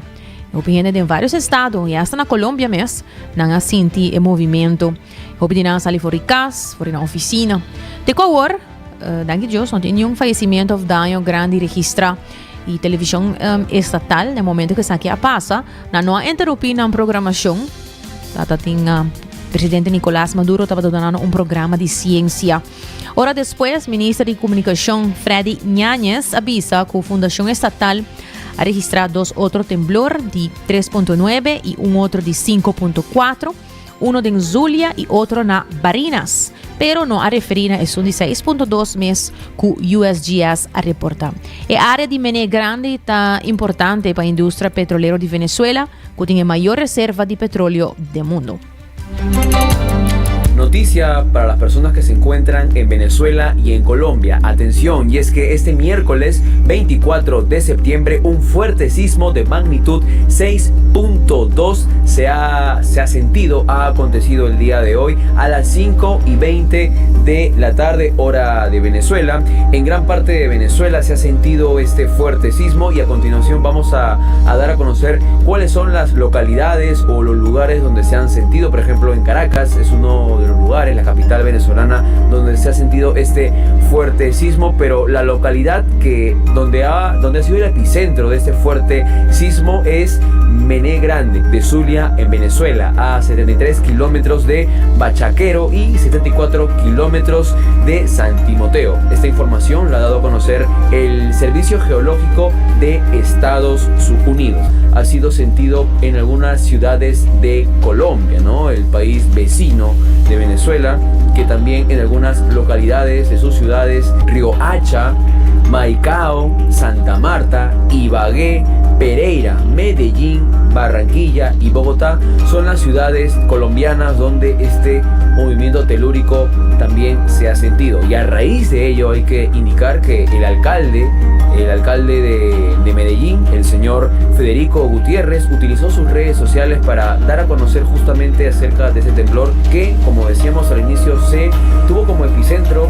Hopi hende den varios estado y hasta na Colombia mes nan a sinti e movimento. Hopi di nan a sali for di cas, for di nan oficina. Te cu awor, eh, danki Dios, no tin niun fallecimiento of daño grandi registra. Y television um, estatal, na momento que esaki a pasa, nan no a interrumpí nan programacion. Tata tin uh, presidente Nicolás Maduro tabata donando un programa di ciencia. Ora despues, minister di Comunicacion Freddy Ñañez a bisa cu Fundacion Estatal a registra dos otro temblor di 3.9 y un otro di 5.4, uno den Zulia y otro na Barinas, pero no a referi na esun di 6.2 mes cu USGS a reporta. E area di Mene Grande ta importante pa industria petrolero di Venezuela, cu tin e mayor reserva di petroleo den mundo. Noticia para las personas que se encuentran en Venezuela y en Colombia. Atención, y es que este miércoles 24 de septiembre un fuerte sismo de magnitud 6.2 se ha, se ha sentido, ha acontecido el día de hoy a las 5 y 20 de la tarde, hora de Venezuela. En gran parte de Venezuela se ha sentido este fuerte sismo y a continuación vamos a, a dar a conocer cuáles son las localidades o los lugares donde se han sentido. Por ejemplo, en Caracas es uno de los lugares, la capital venezolana, donde se ha sentido este fuerte sismo, pero la localidad que donde ha, donde ha sido el epicentro de este fuerte sismo es Mené Grande, de Zulia, en Venezuela, a 73 kilómetros de Bachaquero y 74 kilómetros de San Timoteo. Esta información la ha dado a conocer el Servicio Geológico de Estados Unidos. Ha sido sentido en algunas ciudades de Colombia, ¿no? El país vecino de Venezuela, que también en algunas localidades de sus ciudades, Río Hacha, Maicao, Santa Marta, Ibagué, Pereira, Medellín, Barranquilla y Bogotá son las ciudades colombianas donde este movimiento telúrico también se ha sentido. Y a raíz de ello hay que indicar que el alcalde, el alcalde de, de Medellín, el señor Federico Gutiérrez, utilizó sus redes sociales para dar a conocer justamente acerca de ese temblor que, como decíamos al inicio, se tuvo como epicentro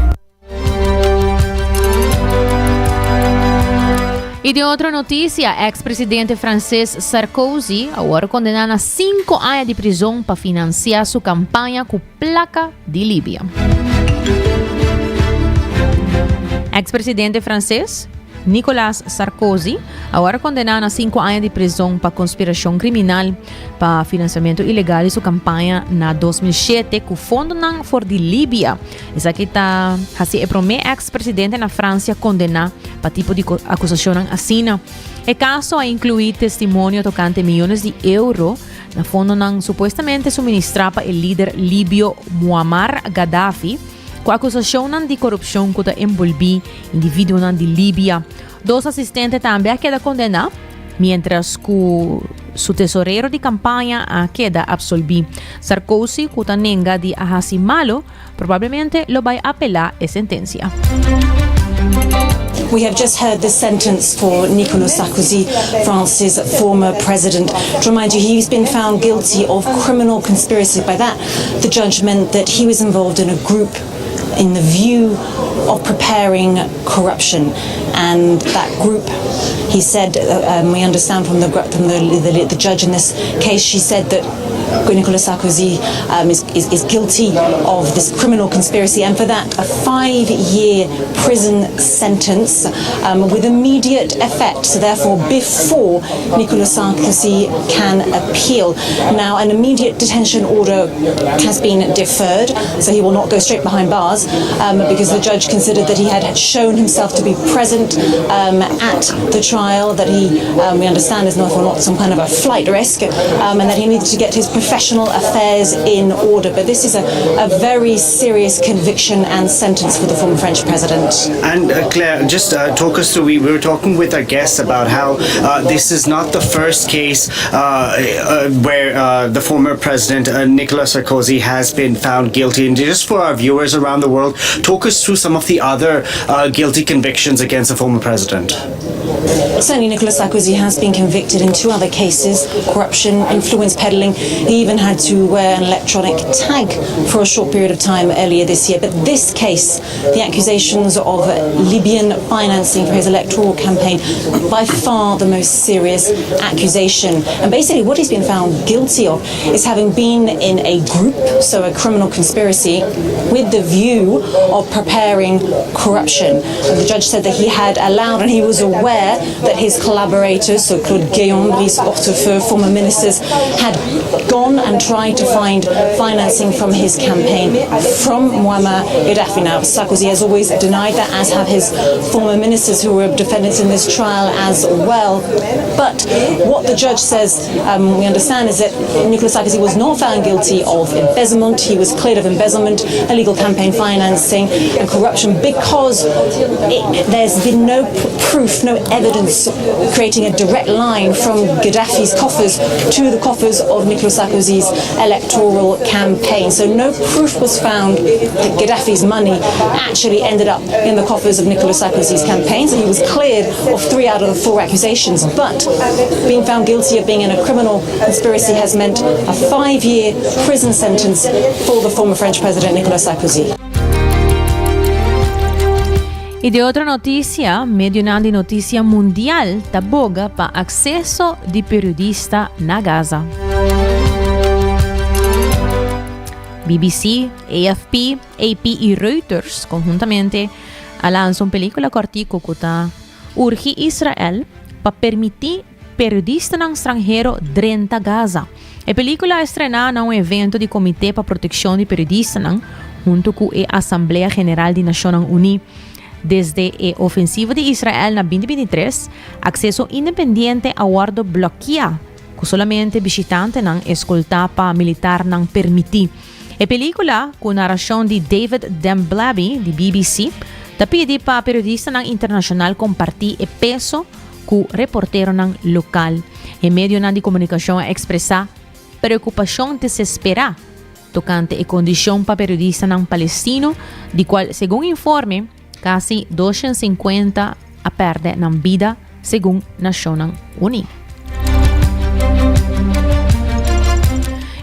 Y di otro noticia, ex-presidente frances Sarkozy a worde condena na 5 aña di prison pa financia su campaña cu placa di Libia. Ex-presidente frances. Nicolas Sarkozy a wòrdu kondená na sinku aña di prizon pa konspirashon kriminal pa finansiamentu ilegal di su kampaña na 2007 ku fondonan for di Libia. Esaki ta hasi e promé eks presidente na Fransia kondená pa tipo di akusashonnan asina. E kaso a inkluí testimonio tokante miyones di euro na fondonan supuestamente suministrá pa e lider libio Muammar Gaddafi, ku akusashonnan di korupshon ku ta enbolbí individuonan di Libia. Dos asistente tambe a keda kondená, miéntras ku su tesorero di kampaña a keda apsolbí. Sarkozy, ku ta nenga di a hasi malu, probablemente lo bai apelá e sentensia. We have just heard the sentence for Nicolas Sarkozy, France's former president. To remind you, he's been found guilty of criminal conspiracy. By that, the judge meant that he was involved in a group in the view of preparing corruption. And that group, he said, uh, um, we understand from the from the, the, the judge in this case, she said that Nicolas Sarkozy um, is, is, is guilty of this criminal conspiracy, and for that, a five year prison sentence um, with immediate effect. So, therefore, before Nicolas Sarkozy can appeal. Now, an immediate detention order has been deferred, so he will not go straight behind bars um, because the judge considered that he had shown himself to be present um, at the trial, that he, um, we understand, is not, not some kind of a flight risk, um, and that he needed to get his professional affairs in order. But this is a, a very serious conviction and sentence for the former French president. And uh, Claire, just uh, talk us through. We, we were talking with our guests about how uh, this is not the first case uh, uh, where uh, the former president Nicolas Sarkozy has been found guilty. And just for our viewers around the world, talk us through some of the other guilty convictions against the former president. Certainly, Nicolas Sarkozy has been convicted in two other cases corruption, influence peddling. He even had to wear an electronic tag for a short period of time earlier this year. But this case, the accusations of Libyan financing for his electoral campaign, by far the most serious accusation. And basically, what he's been found guilty of is having been in a group, so a criminal conspiracy, with the view of preparing corruption. And the judge said that he had allowed and he was aware that his collaborators, so Claude Guéant, Brice Hortefeux, former ministers, had gone and tried to find financing from his campaign from Muammar Gaddafi. Now, Sarkozy has always denied that, as have his former ministers who were defendants in this trial as well. But what the judge says, um, we understand, is that Nicolas Sarkozy was not found guilty of embezzlement. He was cleared of embezzlement, illegal campaign financing, and corruption because it, there's been no proof, no evidence creating a direct line from Gaddafi's coffers to the coffers of Nicolas Sarkozy's electoral campaign. So no proof was found that Gaddafi's money actually ended up in the coffers of Nicolas Sarkozy's campaign. So he was cleared of three out of the four accusations. But being found guilty of being in a criminal conspiracy has meant a five-year prison sentence for the former French president Nicolas Sarkozy. I di otro notisia, medionan di notisia mundial ta boga pa akseso di periodista na Gaza. BBC, AFP, AP i Reuters konhuntamente a lansa un pelikula kòrtiku ku ta urgi Israel pa permití periodistanan stranhero drenta Gaza. E pelikula a estrená na un evento di Komité pa Protekshon di Periodistanan huntu ku e Asamblea General di Nashonnan Uní. Desde e ofensiva di Israel na 2023, akseso independiente a wòrdu blòkiá ku solamente bishitantenan eskoltá pa militarnan permití. E pelikula, ku narashon di David Demblaby di BBC, ta pidi pa periodistanan internashonal kompartí e peso ku reporteronan lokal. E medionan di komunikashon a ekspresá preokupashon desesperá tokante e kondishon pa periodistanan palestino, di kual segun informe kasi 250 a pèrdè nan bida, segun Nashonnan Uní.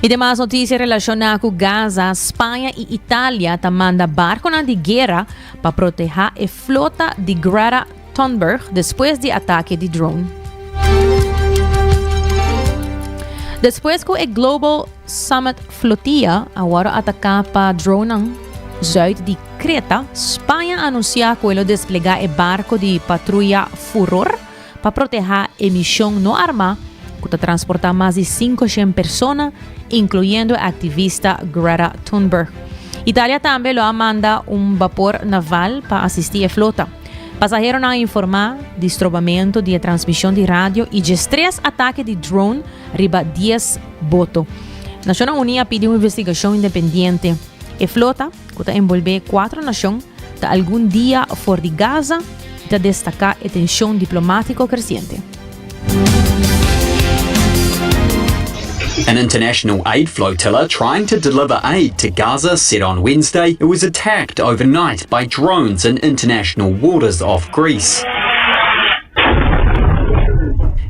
I demas notisia relashoná ku Gaza, Spaña i Italia ta manda barkonan di guera pa protehá e flota di Greta Thunberg despues di atake di drone. Despues ku e Global Summit Flotilla a wòrdu ataká pa dronenan. Zuid di Kreta, Spaña a anunsiá ku e lo desplegá e barko di patruya Furor pa protehá e mishon no armá ku ta transportá mas di 500 persona, inkluyendo e aktivista Greta Thunberg. Italia tambe lo a manda un bapor naval pa asistí e flota. Pasaheronan a informá di strobamentu di e transmishon di radio i djestres atake di drone riba dies boto. Nashonnan Uní a pidi un investigashon independiente. E flota, ku ta enbolbé kuatro nashon, ta algun dia for di Gaza i ta destaká e tenshon diplomátiko kresiente. An international aid flotilla trying to deliver aid to Gaza said on Wednesday it was attacked overnight by drones in international waters off Greece.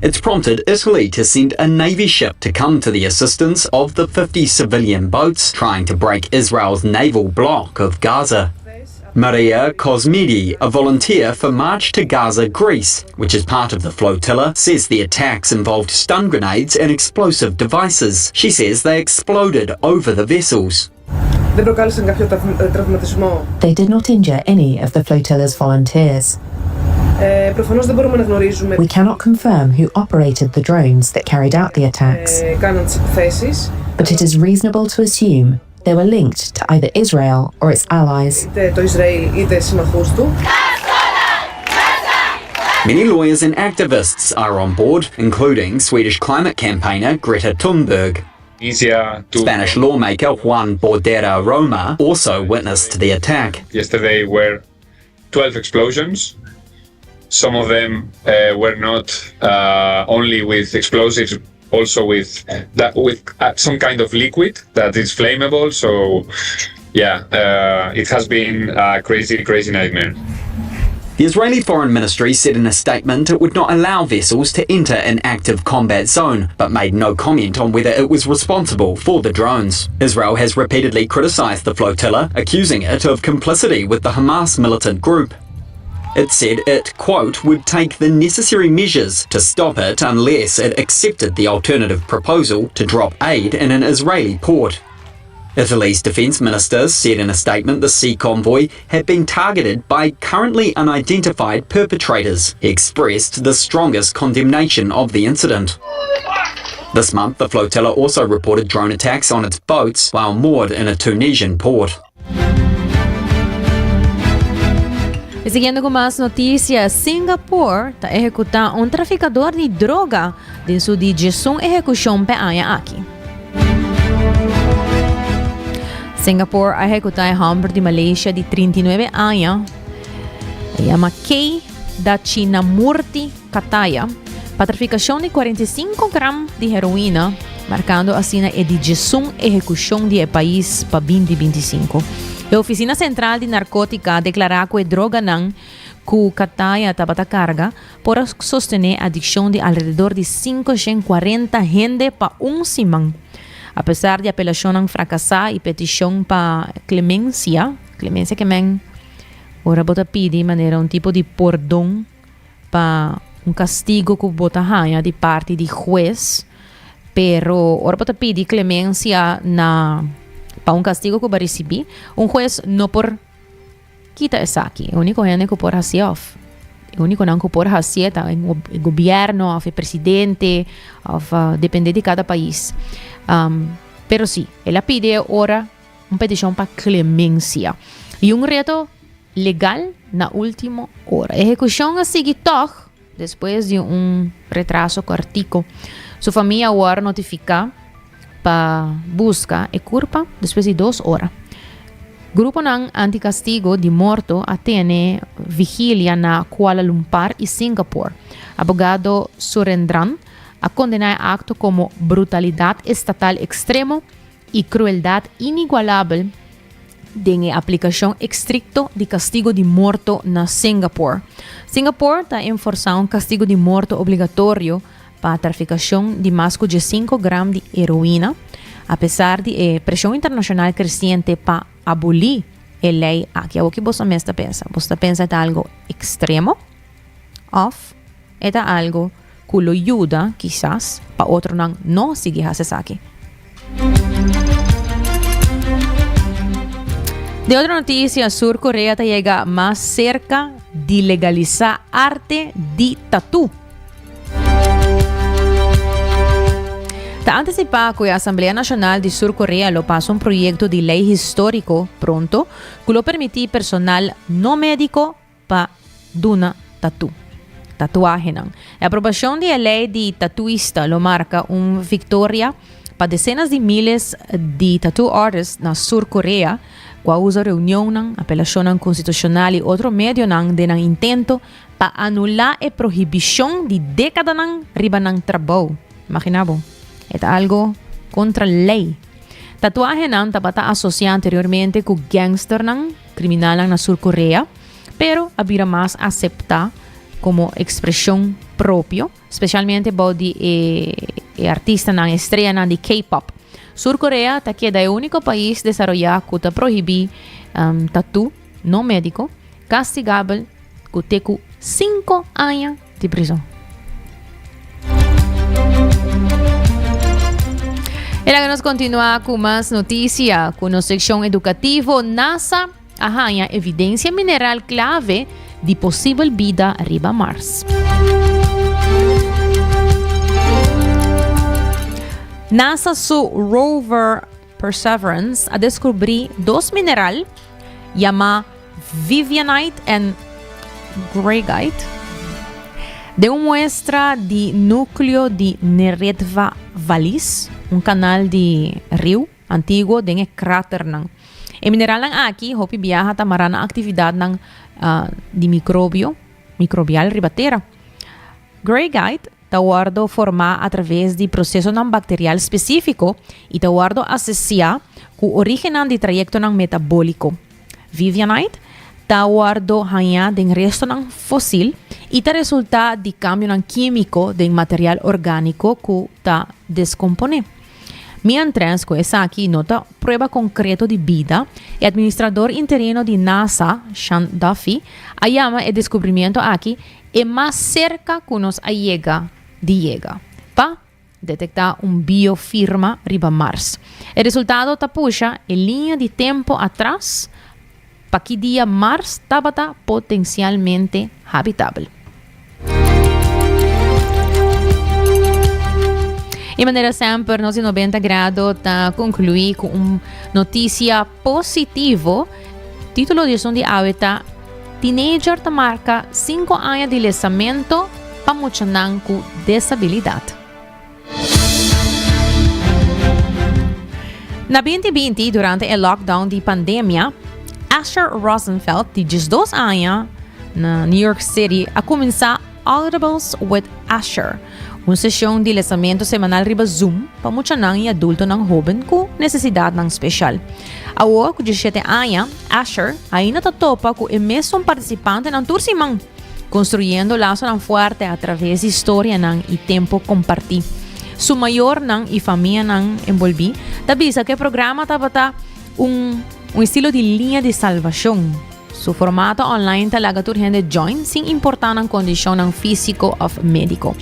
It's prompted Italy to send a navy ship to come to the assistance of the 50 civilian boats trying to break Israel's naval block of Gaza. Maria Cosmidi, a volunteer for March to Gaza, Greece, which is part of the flotilla, says the attacks involved stun grenades and explosive devices. She says they exploded over the vessels. They did not injure any of the flotilla's volunteers. We cannot confirm who operated the drones that carried out the attacks. But it is reasonable to assume they were linked to either Israel or its allies. Many lawyers and activists are on board, including Swedish climate campaigner Greta Thunberg. Spanish lawmaker Juan Bordera Roma also witnessed the attack. Yesterday were 12 explosions. Some of them uh, were not uh, only with explosives, also with that with uh, some kind of liquid that is flammable. So, yeah, uh, it has been a crazy, crazy nightmare. The Israeli Foreign Ministry said in a statement it would not allow vessels to enter an active combat zone, but made no comment on whether it was responsible for the drones. Israel has repeatedly criticized the flotilla, accusing it of complicity with the Hamas militant group. It said it, quote, would take the necessary measures to stop it unless it accepted the alternative proposal to drop aid in an Israeli port. Italy's defense minister said in a statement the sea convoy had been targeted by currently unidentified perpetrators. He expressed the strongest condemnation of the incident. This month, the flotilla also reported drone attacks on its boats while moored in a Tunisian port. Y siguiendo cu mas noticia, Singapore ta ehecuta un traficador di droga den su di djesun ehecucion p'e aña aki. Singapore a ehecuta e homber di Malaysia di 39 aña, e yama K. Dachinamurti Kataya, pa traficacion di 45 gram di heroina, marcando asina e di djesun ehecucion di e pais pa 2025. E Oficina Central di Narcotica a declara cu e droganan cu Kataya tabata carga por a sostené adikshon di alrededor di 540 hende pa un siman. Apesar di apelashonnan frakasá i petishon pa klemensia, klemensia ke men ora bo ta pidi manera un tipo di pordon pa un kastigo ku bo ta haña di parti di hues, pero ora bo ta pidi klemensia na pa un kastigo ku bo a risibí, un hues no por Kita esaki? E úniko hende ku por hasié òf e únikonan ku por hasié ta e gobièrnu òf e presidente òf dependé di kada pais. Pero sí, el a pidi e ora un petishon pa klemensia i un reto legal na último ora. Ehekushon a sigui tòg despues di un retraso kòrtiku. Su famia a wòrdu notifiká. pa buska e kurpa despues di dos ora. Gruponan anti-kastigo di morto a tene vigilia na Kuala Lumpar i Singapore. Abogado Surendran a kondená e akto komo brutalidat estatal ekstremo i krueldat inigualabel den e aplikashon estrikto di kastigo di morto na Singapore. Singapore ta enforsá un kastigo di morto obligatorio pa trafikashon di mas ku diesinko gram di heroina, apesar di e preshon internashonal kresiente pa abolí e lei aki. Awor ki boso mes ta pensa? Boso ta pensa e ta algu ekstremo òf e ta algu ku lo yuda kisas pa otronan no sigui hasi esaki? Den otro noticia, Sur Korea ta yega mas cerca di legalisa arte di tattoo. Ta anticipa cu e Asamblea Nacional di Sur Korea lo pasa un proyecto di ley historico pronto cu lo permiti personal no medico pa duna tatu, tatuahenan. E aprobacion di e ley di tatuista lo marca un victoria pa decenas di miles di tattoo artists na Sur Korea cu a usa reunionnan, apelacionnan constitucional y otro medionan den nan intento pa anulá e prohibishon di dékadanan riba nan trabou. Imaginá bo, e ta algu kontra lei. Tatuahenan tabata asosiá anteriormente ku gangsternan, kriminalnan na Sur Korea, pero a bira mas aseptá komo ekspreshon propio, spesialmente bou di e e artistanan, estreanan di K-pop. Sur Korea ta keda e úniko pais desaroyá ku ta prohibí tatú no médiko. Castigabel cu te cu cinco aña di prison. E laga nos continua cu mas noticia cu nos seccion educativo. NASA a haña evidencia mineral clave di posibel bida riba Mars. NASA su rover Perseverance a descubri dos mineral yama Vivianite en Greigite den un muestra di nucleo di Neretva Vallis, un canal di riu antiguo den e kraternan. E mineralnan aki hopi biaha ta mará na actividadnan di microbio, microbial riba tera. Greigite ta wòrdu formá atraves di prosesonan bakterial spesífiko i ta wòrdu asesiá ku orígennan di trayektonan metabóliko. Vivianite ta wòrdu hañá den restonan fosil i ta resultá di kambionan kímiko den material orgániko ku ta deskomponé. Miéntras ku esaki no ta prueba konkreto di bida, e administrador interino di NASA, Sean Duffy, a yama e deskubrimiento aki E mas serka ku nos a yega di yega pa detektá un biofirma riba Mars. E resultado ta pusha e liña di tempu atras pa ki dia Mars tabata potensialmente habitabel. I manera semper nos di 90 Grado ta konkluí ku un notisia positivo. Título di esun di awe ta Teenager ta marka sinku aña di lesamento pa muchanan ku desabilidat. Na 2020, durante e lockdown di pandemia, Asher Rosenfeld, di 12 aña, na New York City, a kuminsá Audibles with Asher, un seshon di lesamentu semanal riba Zoom pa muchanan i adultonan hóben ku nesesidatnan speshal. Awor ku diesshete aña, Asher ainda ta topa ku e mesun partisipantenan tur siman, konstruyendo lasonan fuerte atraves di storianan i tempu kompartí. Su mayornan i famianan enbolbí ta bisa ku e programa tabata un un estilo di liña di salbashon. Su formato online ta laga tur hende join sin importá nan kondishonnan físiko òf médiko.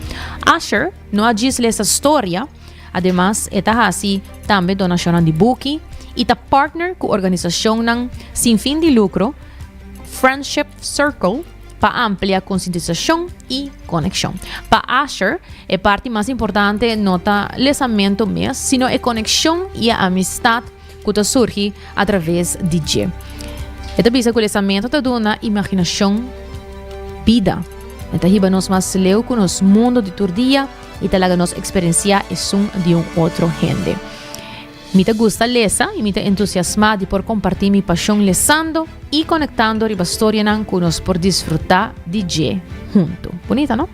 Asher no a djis lesa storia, ademas e ta hasi tambe donashonnan di buki i ta partner ku organisashonnan sin fin di lukro Friendship Circle pa amplia konsientisashon i konekshon. Pa Asher, e parti mas importante no ta lesamentu mes, sino e konekshon i e amistat ku ta surgi atraves di dje. E ta bisa ku lesamentu ta duna imaginashon bida. E ta hiba nos mas leu ku nos mundu di tur dia i ta laga nos eksperensiá esun di un otro hende. Mi ta gusta lesa i mi ta entusiasmá di por kompartí mi pashon lesando i konektando riba storianan ku nos por disfrutá di dje huntu. Bunita, no?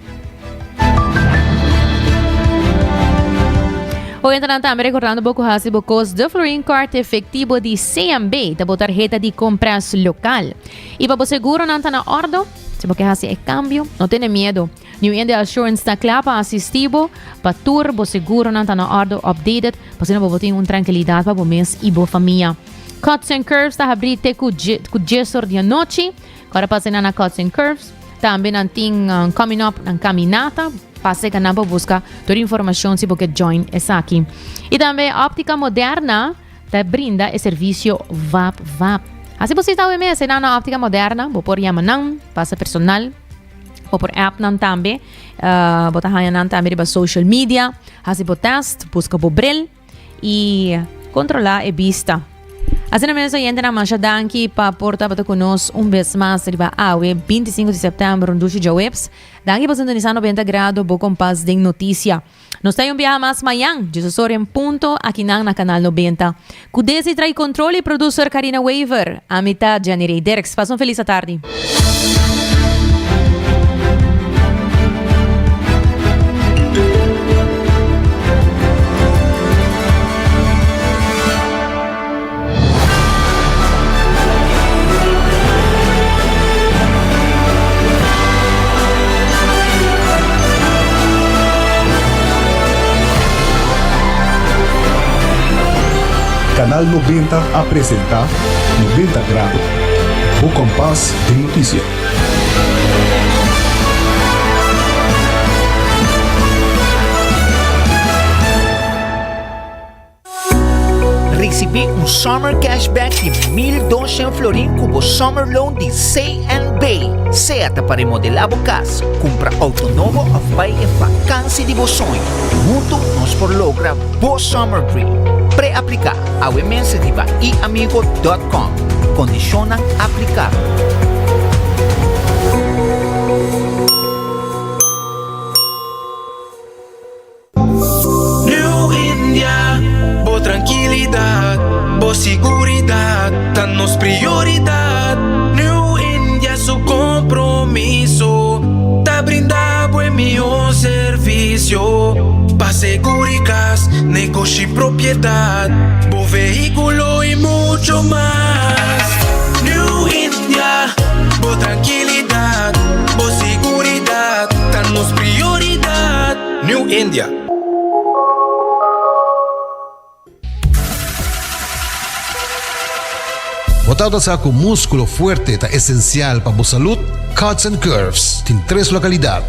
Oyentenan tambe recordando bo cu haci bo cos de Florin Card efectivo di CMB ta bo tarheta di compras local. Y pa bo seguronan ta na ordo, si bo ke haci e cambio, no tene miedo. New India Assurance ta cla pa asisti bo pa tur bo seguronan ta na ordo updated, pa asina bo por tin un tranquilidad pa bo mes y bo famia. Cuts and Curves ta habri te cu cu diesor di anochi. Ora pasa nan na Cuts and Curves. Tambe nan tin um, coming up nan caminata. Pasa ka nan pa busca tur informacion si bo ke join esaki. Y tambe Optica Moderna ta brinda e servicio VAP VAP. Hasi bo sita awe mes einan na Optica Moderna, bo por yama nan, pasa personal, bo por app nan tambe, bo ta haña nan tambe riba social media, hasi bo test, buska bo bril i kontrolá e bista. Asina mes oyentenan masha danki pa por tabata ku nos un bes mas riba awe 25 di sèptèmber un dushi djaweps. Danki pa sintonisá 90 Grado bo kompas den notisia. Nos ta un biaha mas mañan, Jesus ora en punto, akinan na Canal 90. Cu Desi trae control y producer Karina Wever. Ami ta Jenny Rey Dirks. Pasa un feliz atardi. Canal 90 a presenta 90 Grado, bo kompas den notisia. Risibí un Summer Cashback di 1200 florin ku bo Summer Loan di CNB. Sea ta pa remodelá bo kas, kumpra outo nobo òf bai e vakansi di bo soño. Huntu nos por logra bo Summer Dream. Pre-apliká awe mes riba iamigo.com. Kondishonnan aplikabel. New India, bo trankilidat, bo siguridat ta nos prioridat. New India su kompromiso ta brinda bo e mihó servisio pa seguri kas, negoshi, propiedat, bo vehíkulo i mucho mas. New India, bo trankilidat, bo siguridat ta nos prioridat. New India. Bo tabata sa ku múskulo fuerte ta esensial pa bo salud? Cuts and Curves tin tres lokalidat,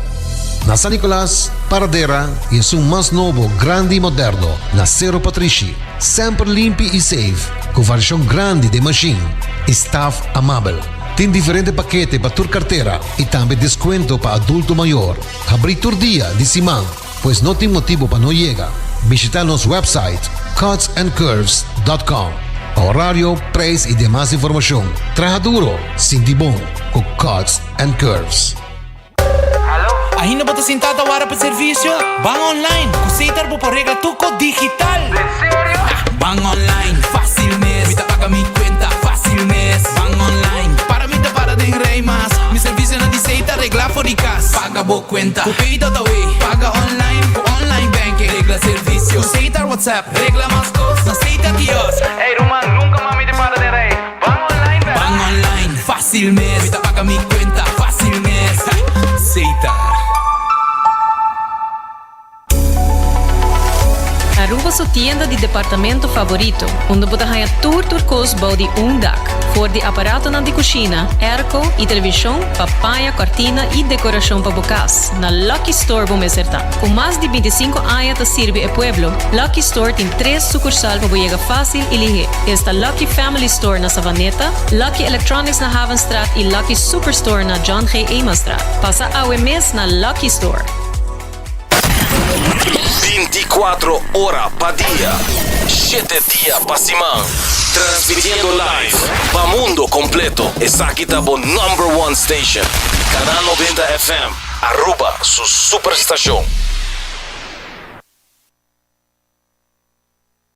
na San Nicolas, Paradera i esun mas nobo, grandi i moderno, na Sero Patrishi. Semper limpi i safe, ku variashon grandi den mashin i staf amabel. Tin diferente pakete pa tur kartera i tambe deskuento pa adulto mayor. Habrí tur dia di siman, pues no tin motibu pa no yega. Bishitá nos website cutsandcurves.com pa horario, prijs i demas informashon. Traha duro, sinti bon ku Cuts and Curves. Ainda bo ta sintá ta wara pa servisio? Ban online! Ku Setar bo por regla tur kos digital! Den serio? Ban online, fácil mes! Mi ta paga mi kuenta, fácil mes! Ban online, para mi ta para den rei mas! Mi servisionan di Setar regla for di kas. Paga bo kuenta ku Pay.awe. Paga online ku online banking. Regla servisio ku Setar WhatsApp. Regla mas kos na Setar kiosk. Ey ruman, nunka mas mi ta para den rei. Ban online bèrdad? Ban online, fásil mes. Mi ta paga mi kuenta, fásil mes. Setar. Aruba su tienda di departamento favorito, unda bo ta haña tur tur kos bou di un dak. For di aparatonan di kushina, airco i televishon pa paña, kòrtina i dekorashon pa bo kas, na Lucky Store bo mester ta. Ku mas di bintisinko aña ta sirbi e pueblo, Lucky Store tin tres sukursal pa bo yega fásil i lihé. Esta Lucky Family Store na Savaneta, Lucky Electronics na Havenstraat i Lucky Superstore na John G. Emanstraat. Pasa awe mes na Lucky Store! 24 ora pa dia, shete dia pa siman. Transmitiendo live pa mundo completo. Esaki ta bo number one station. Canal 90 FM, Aruba su superstacion.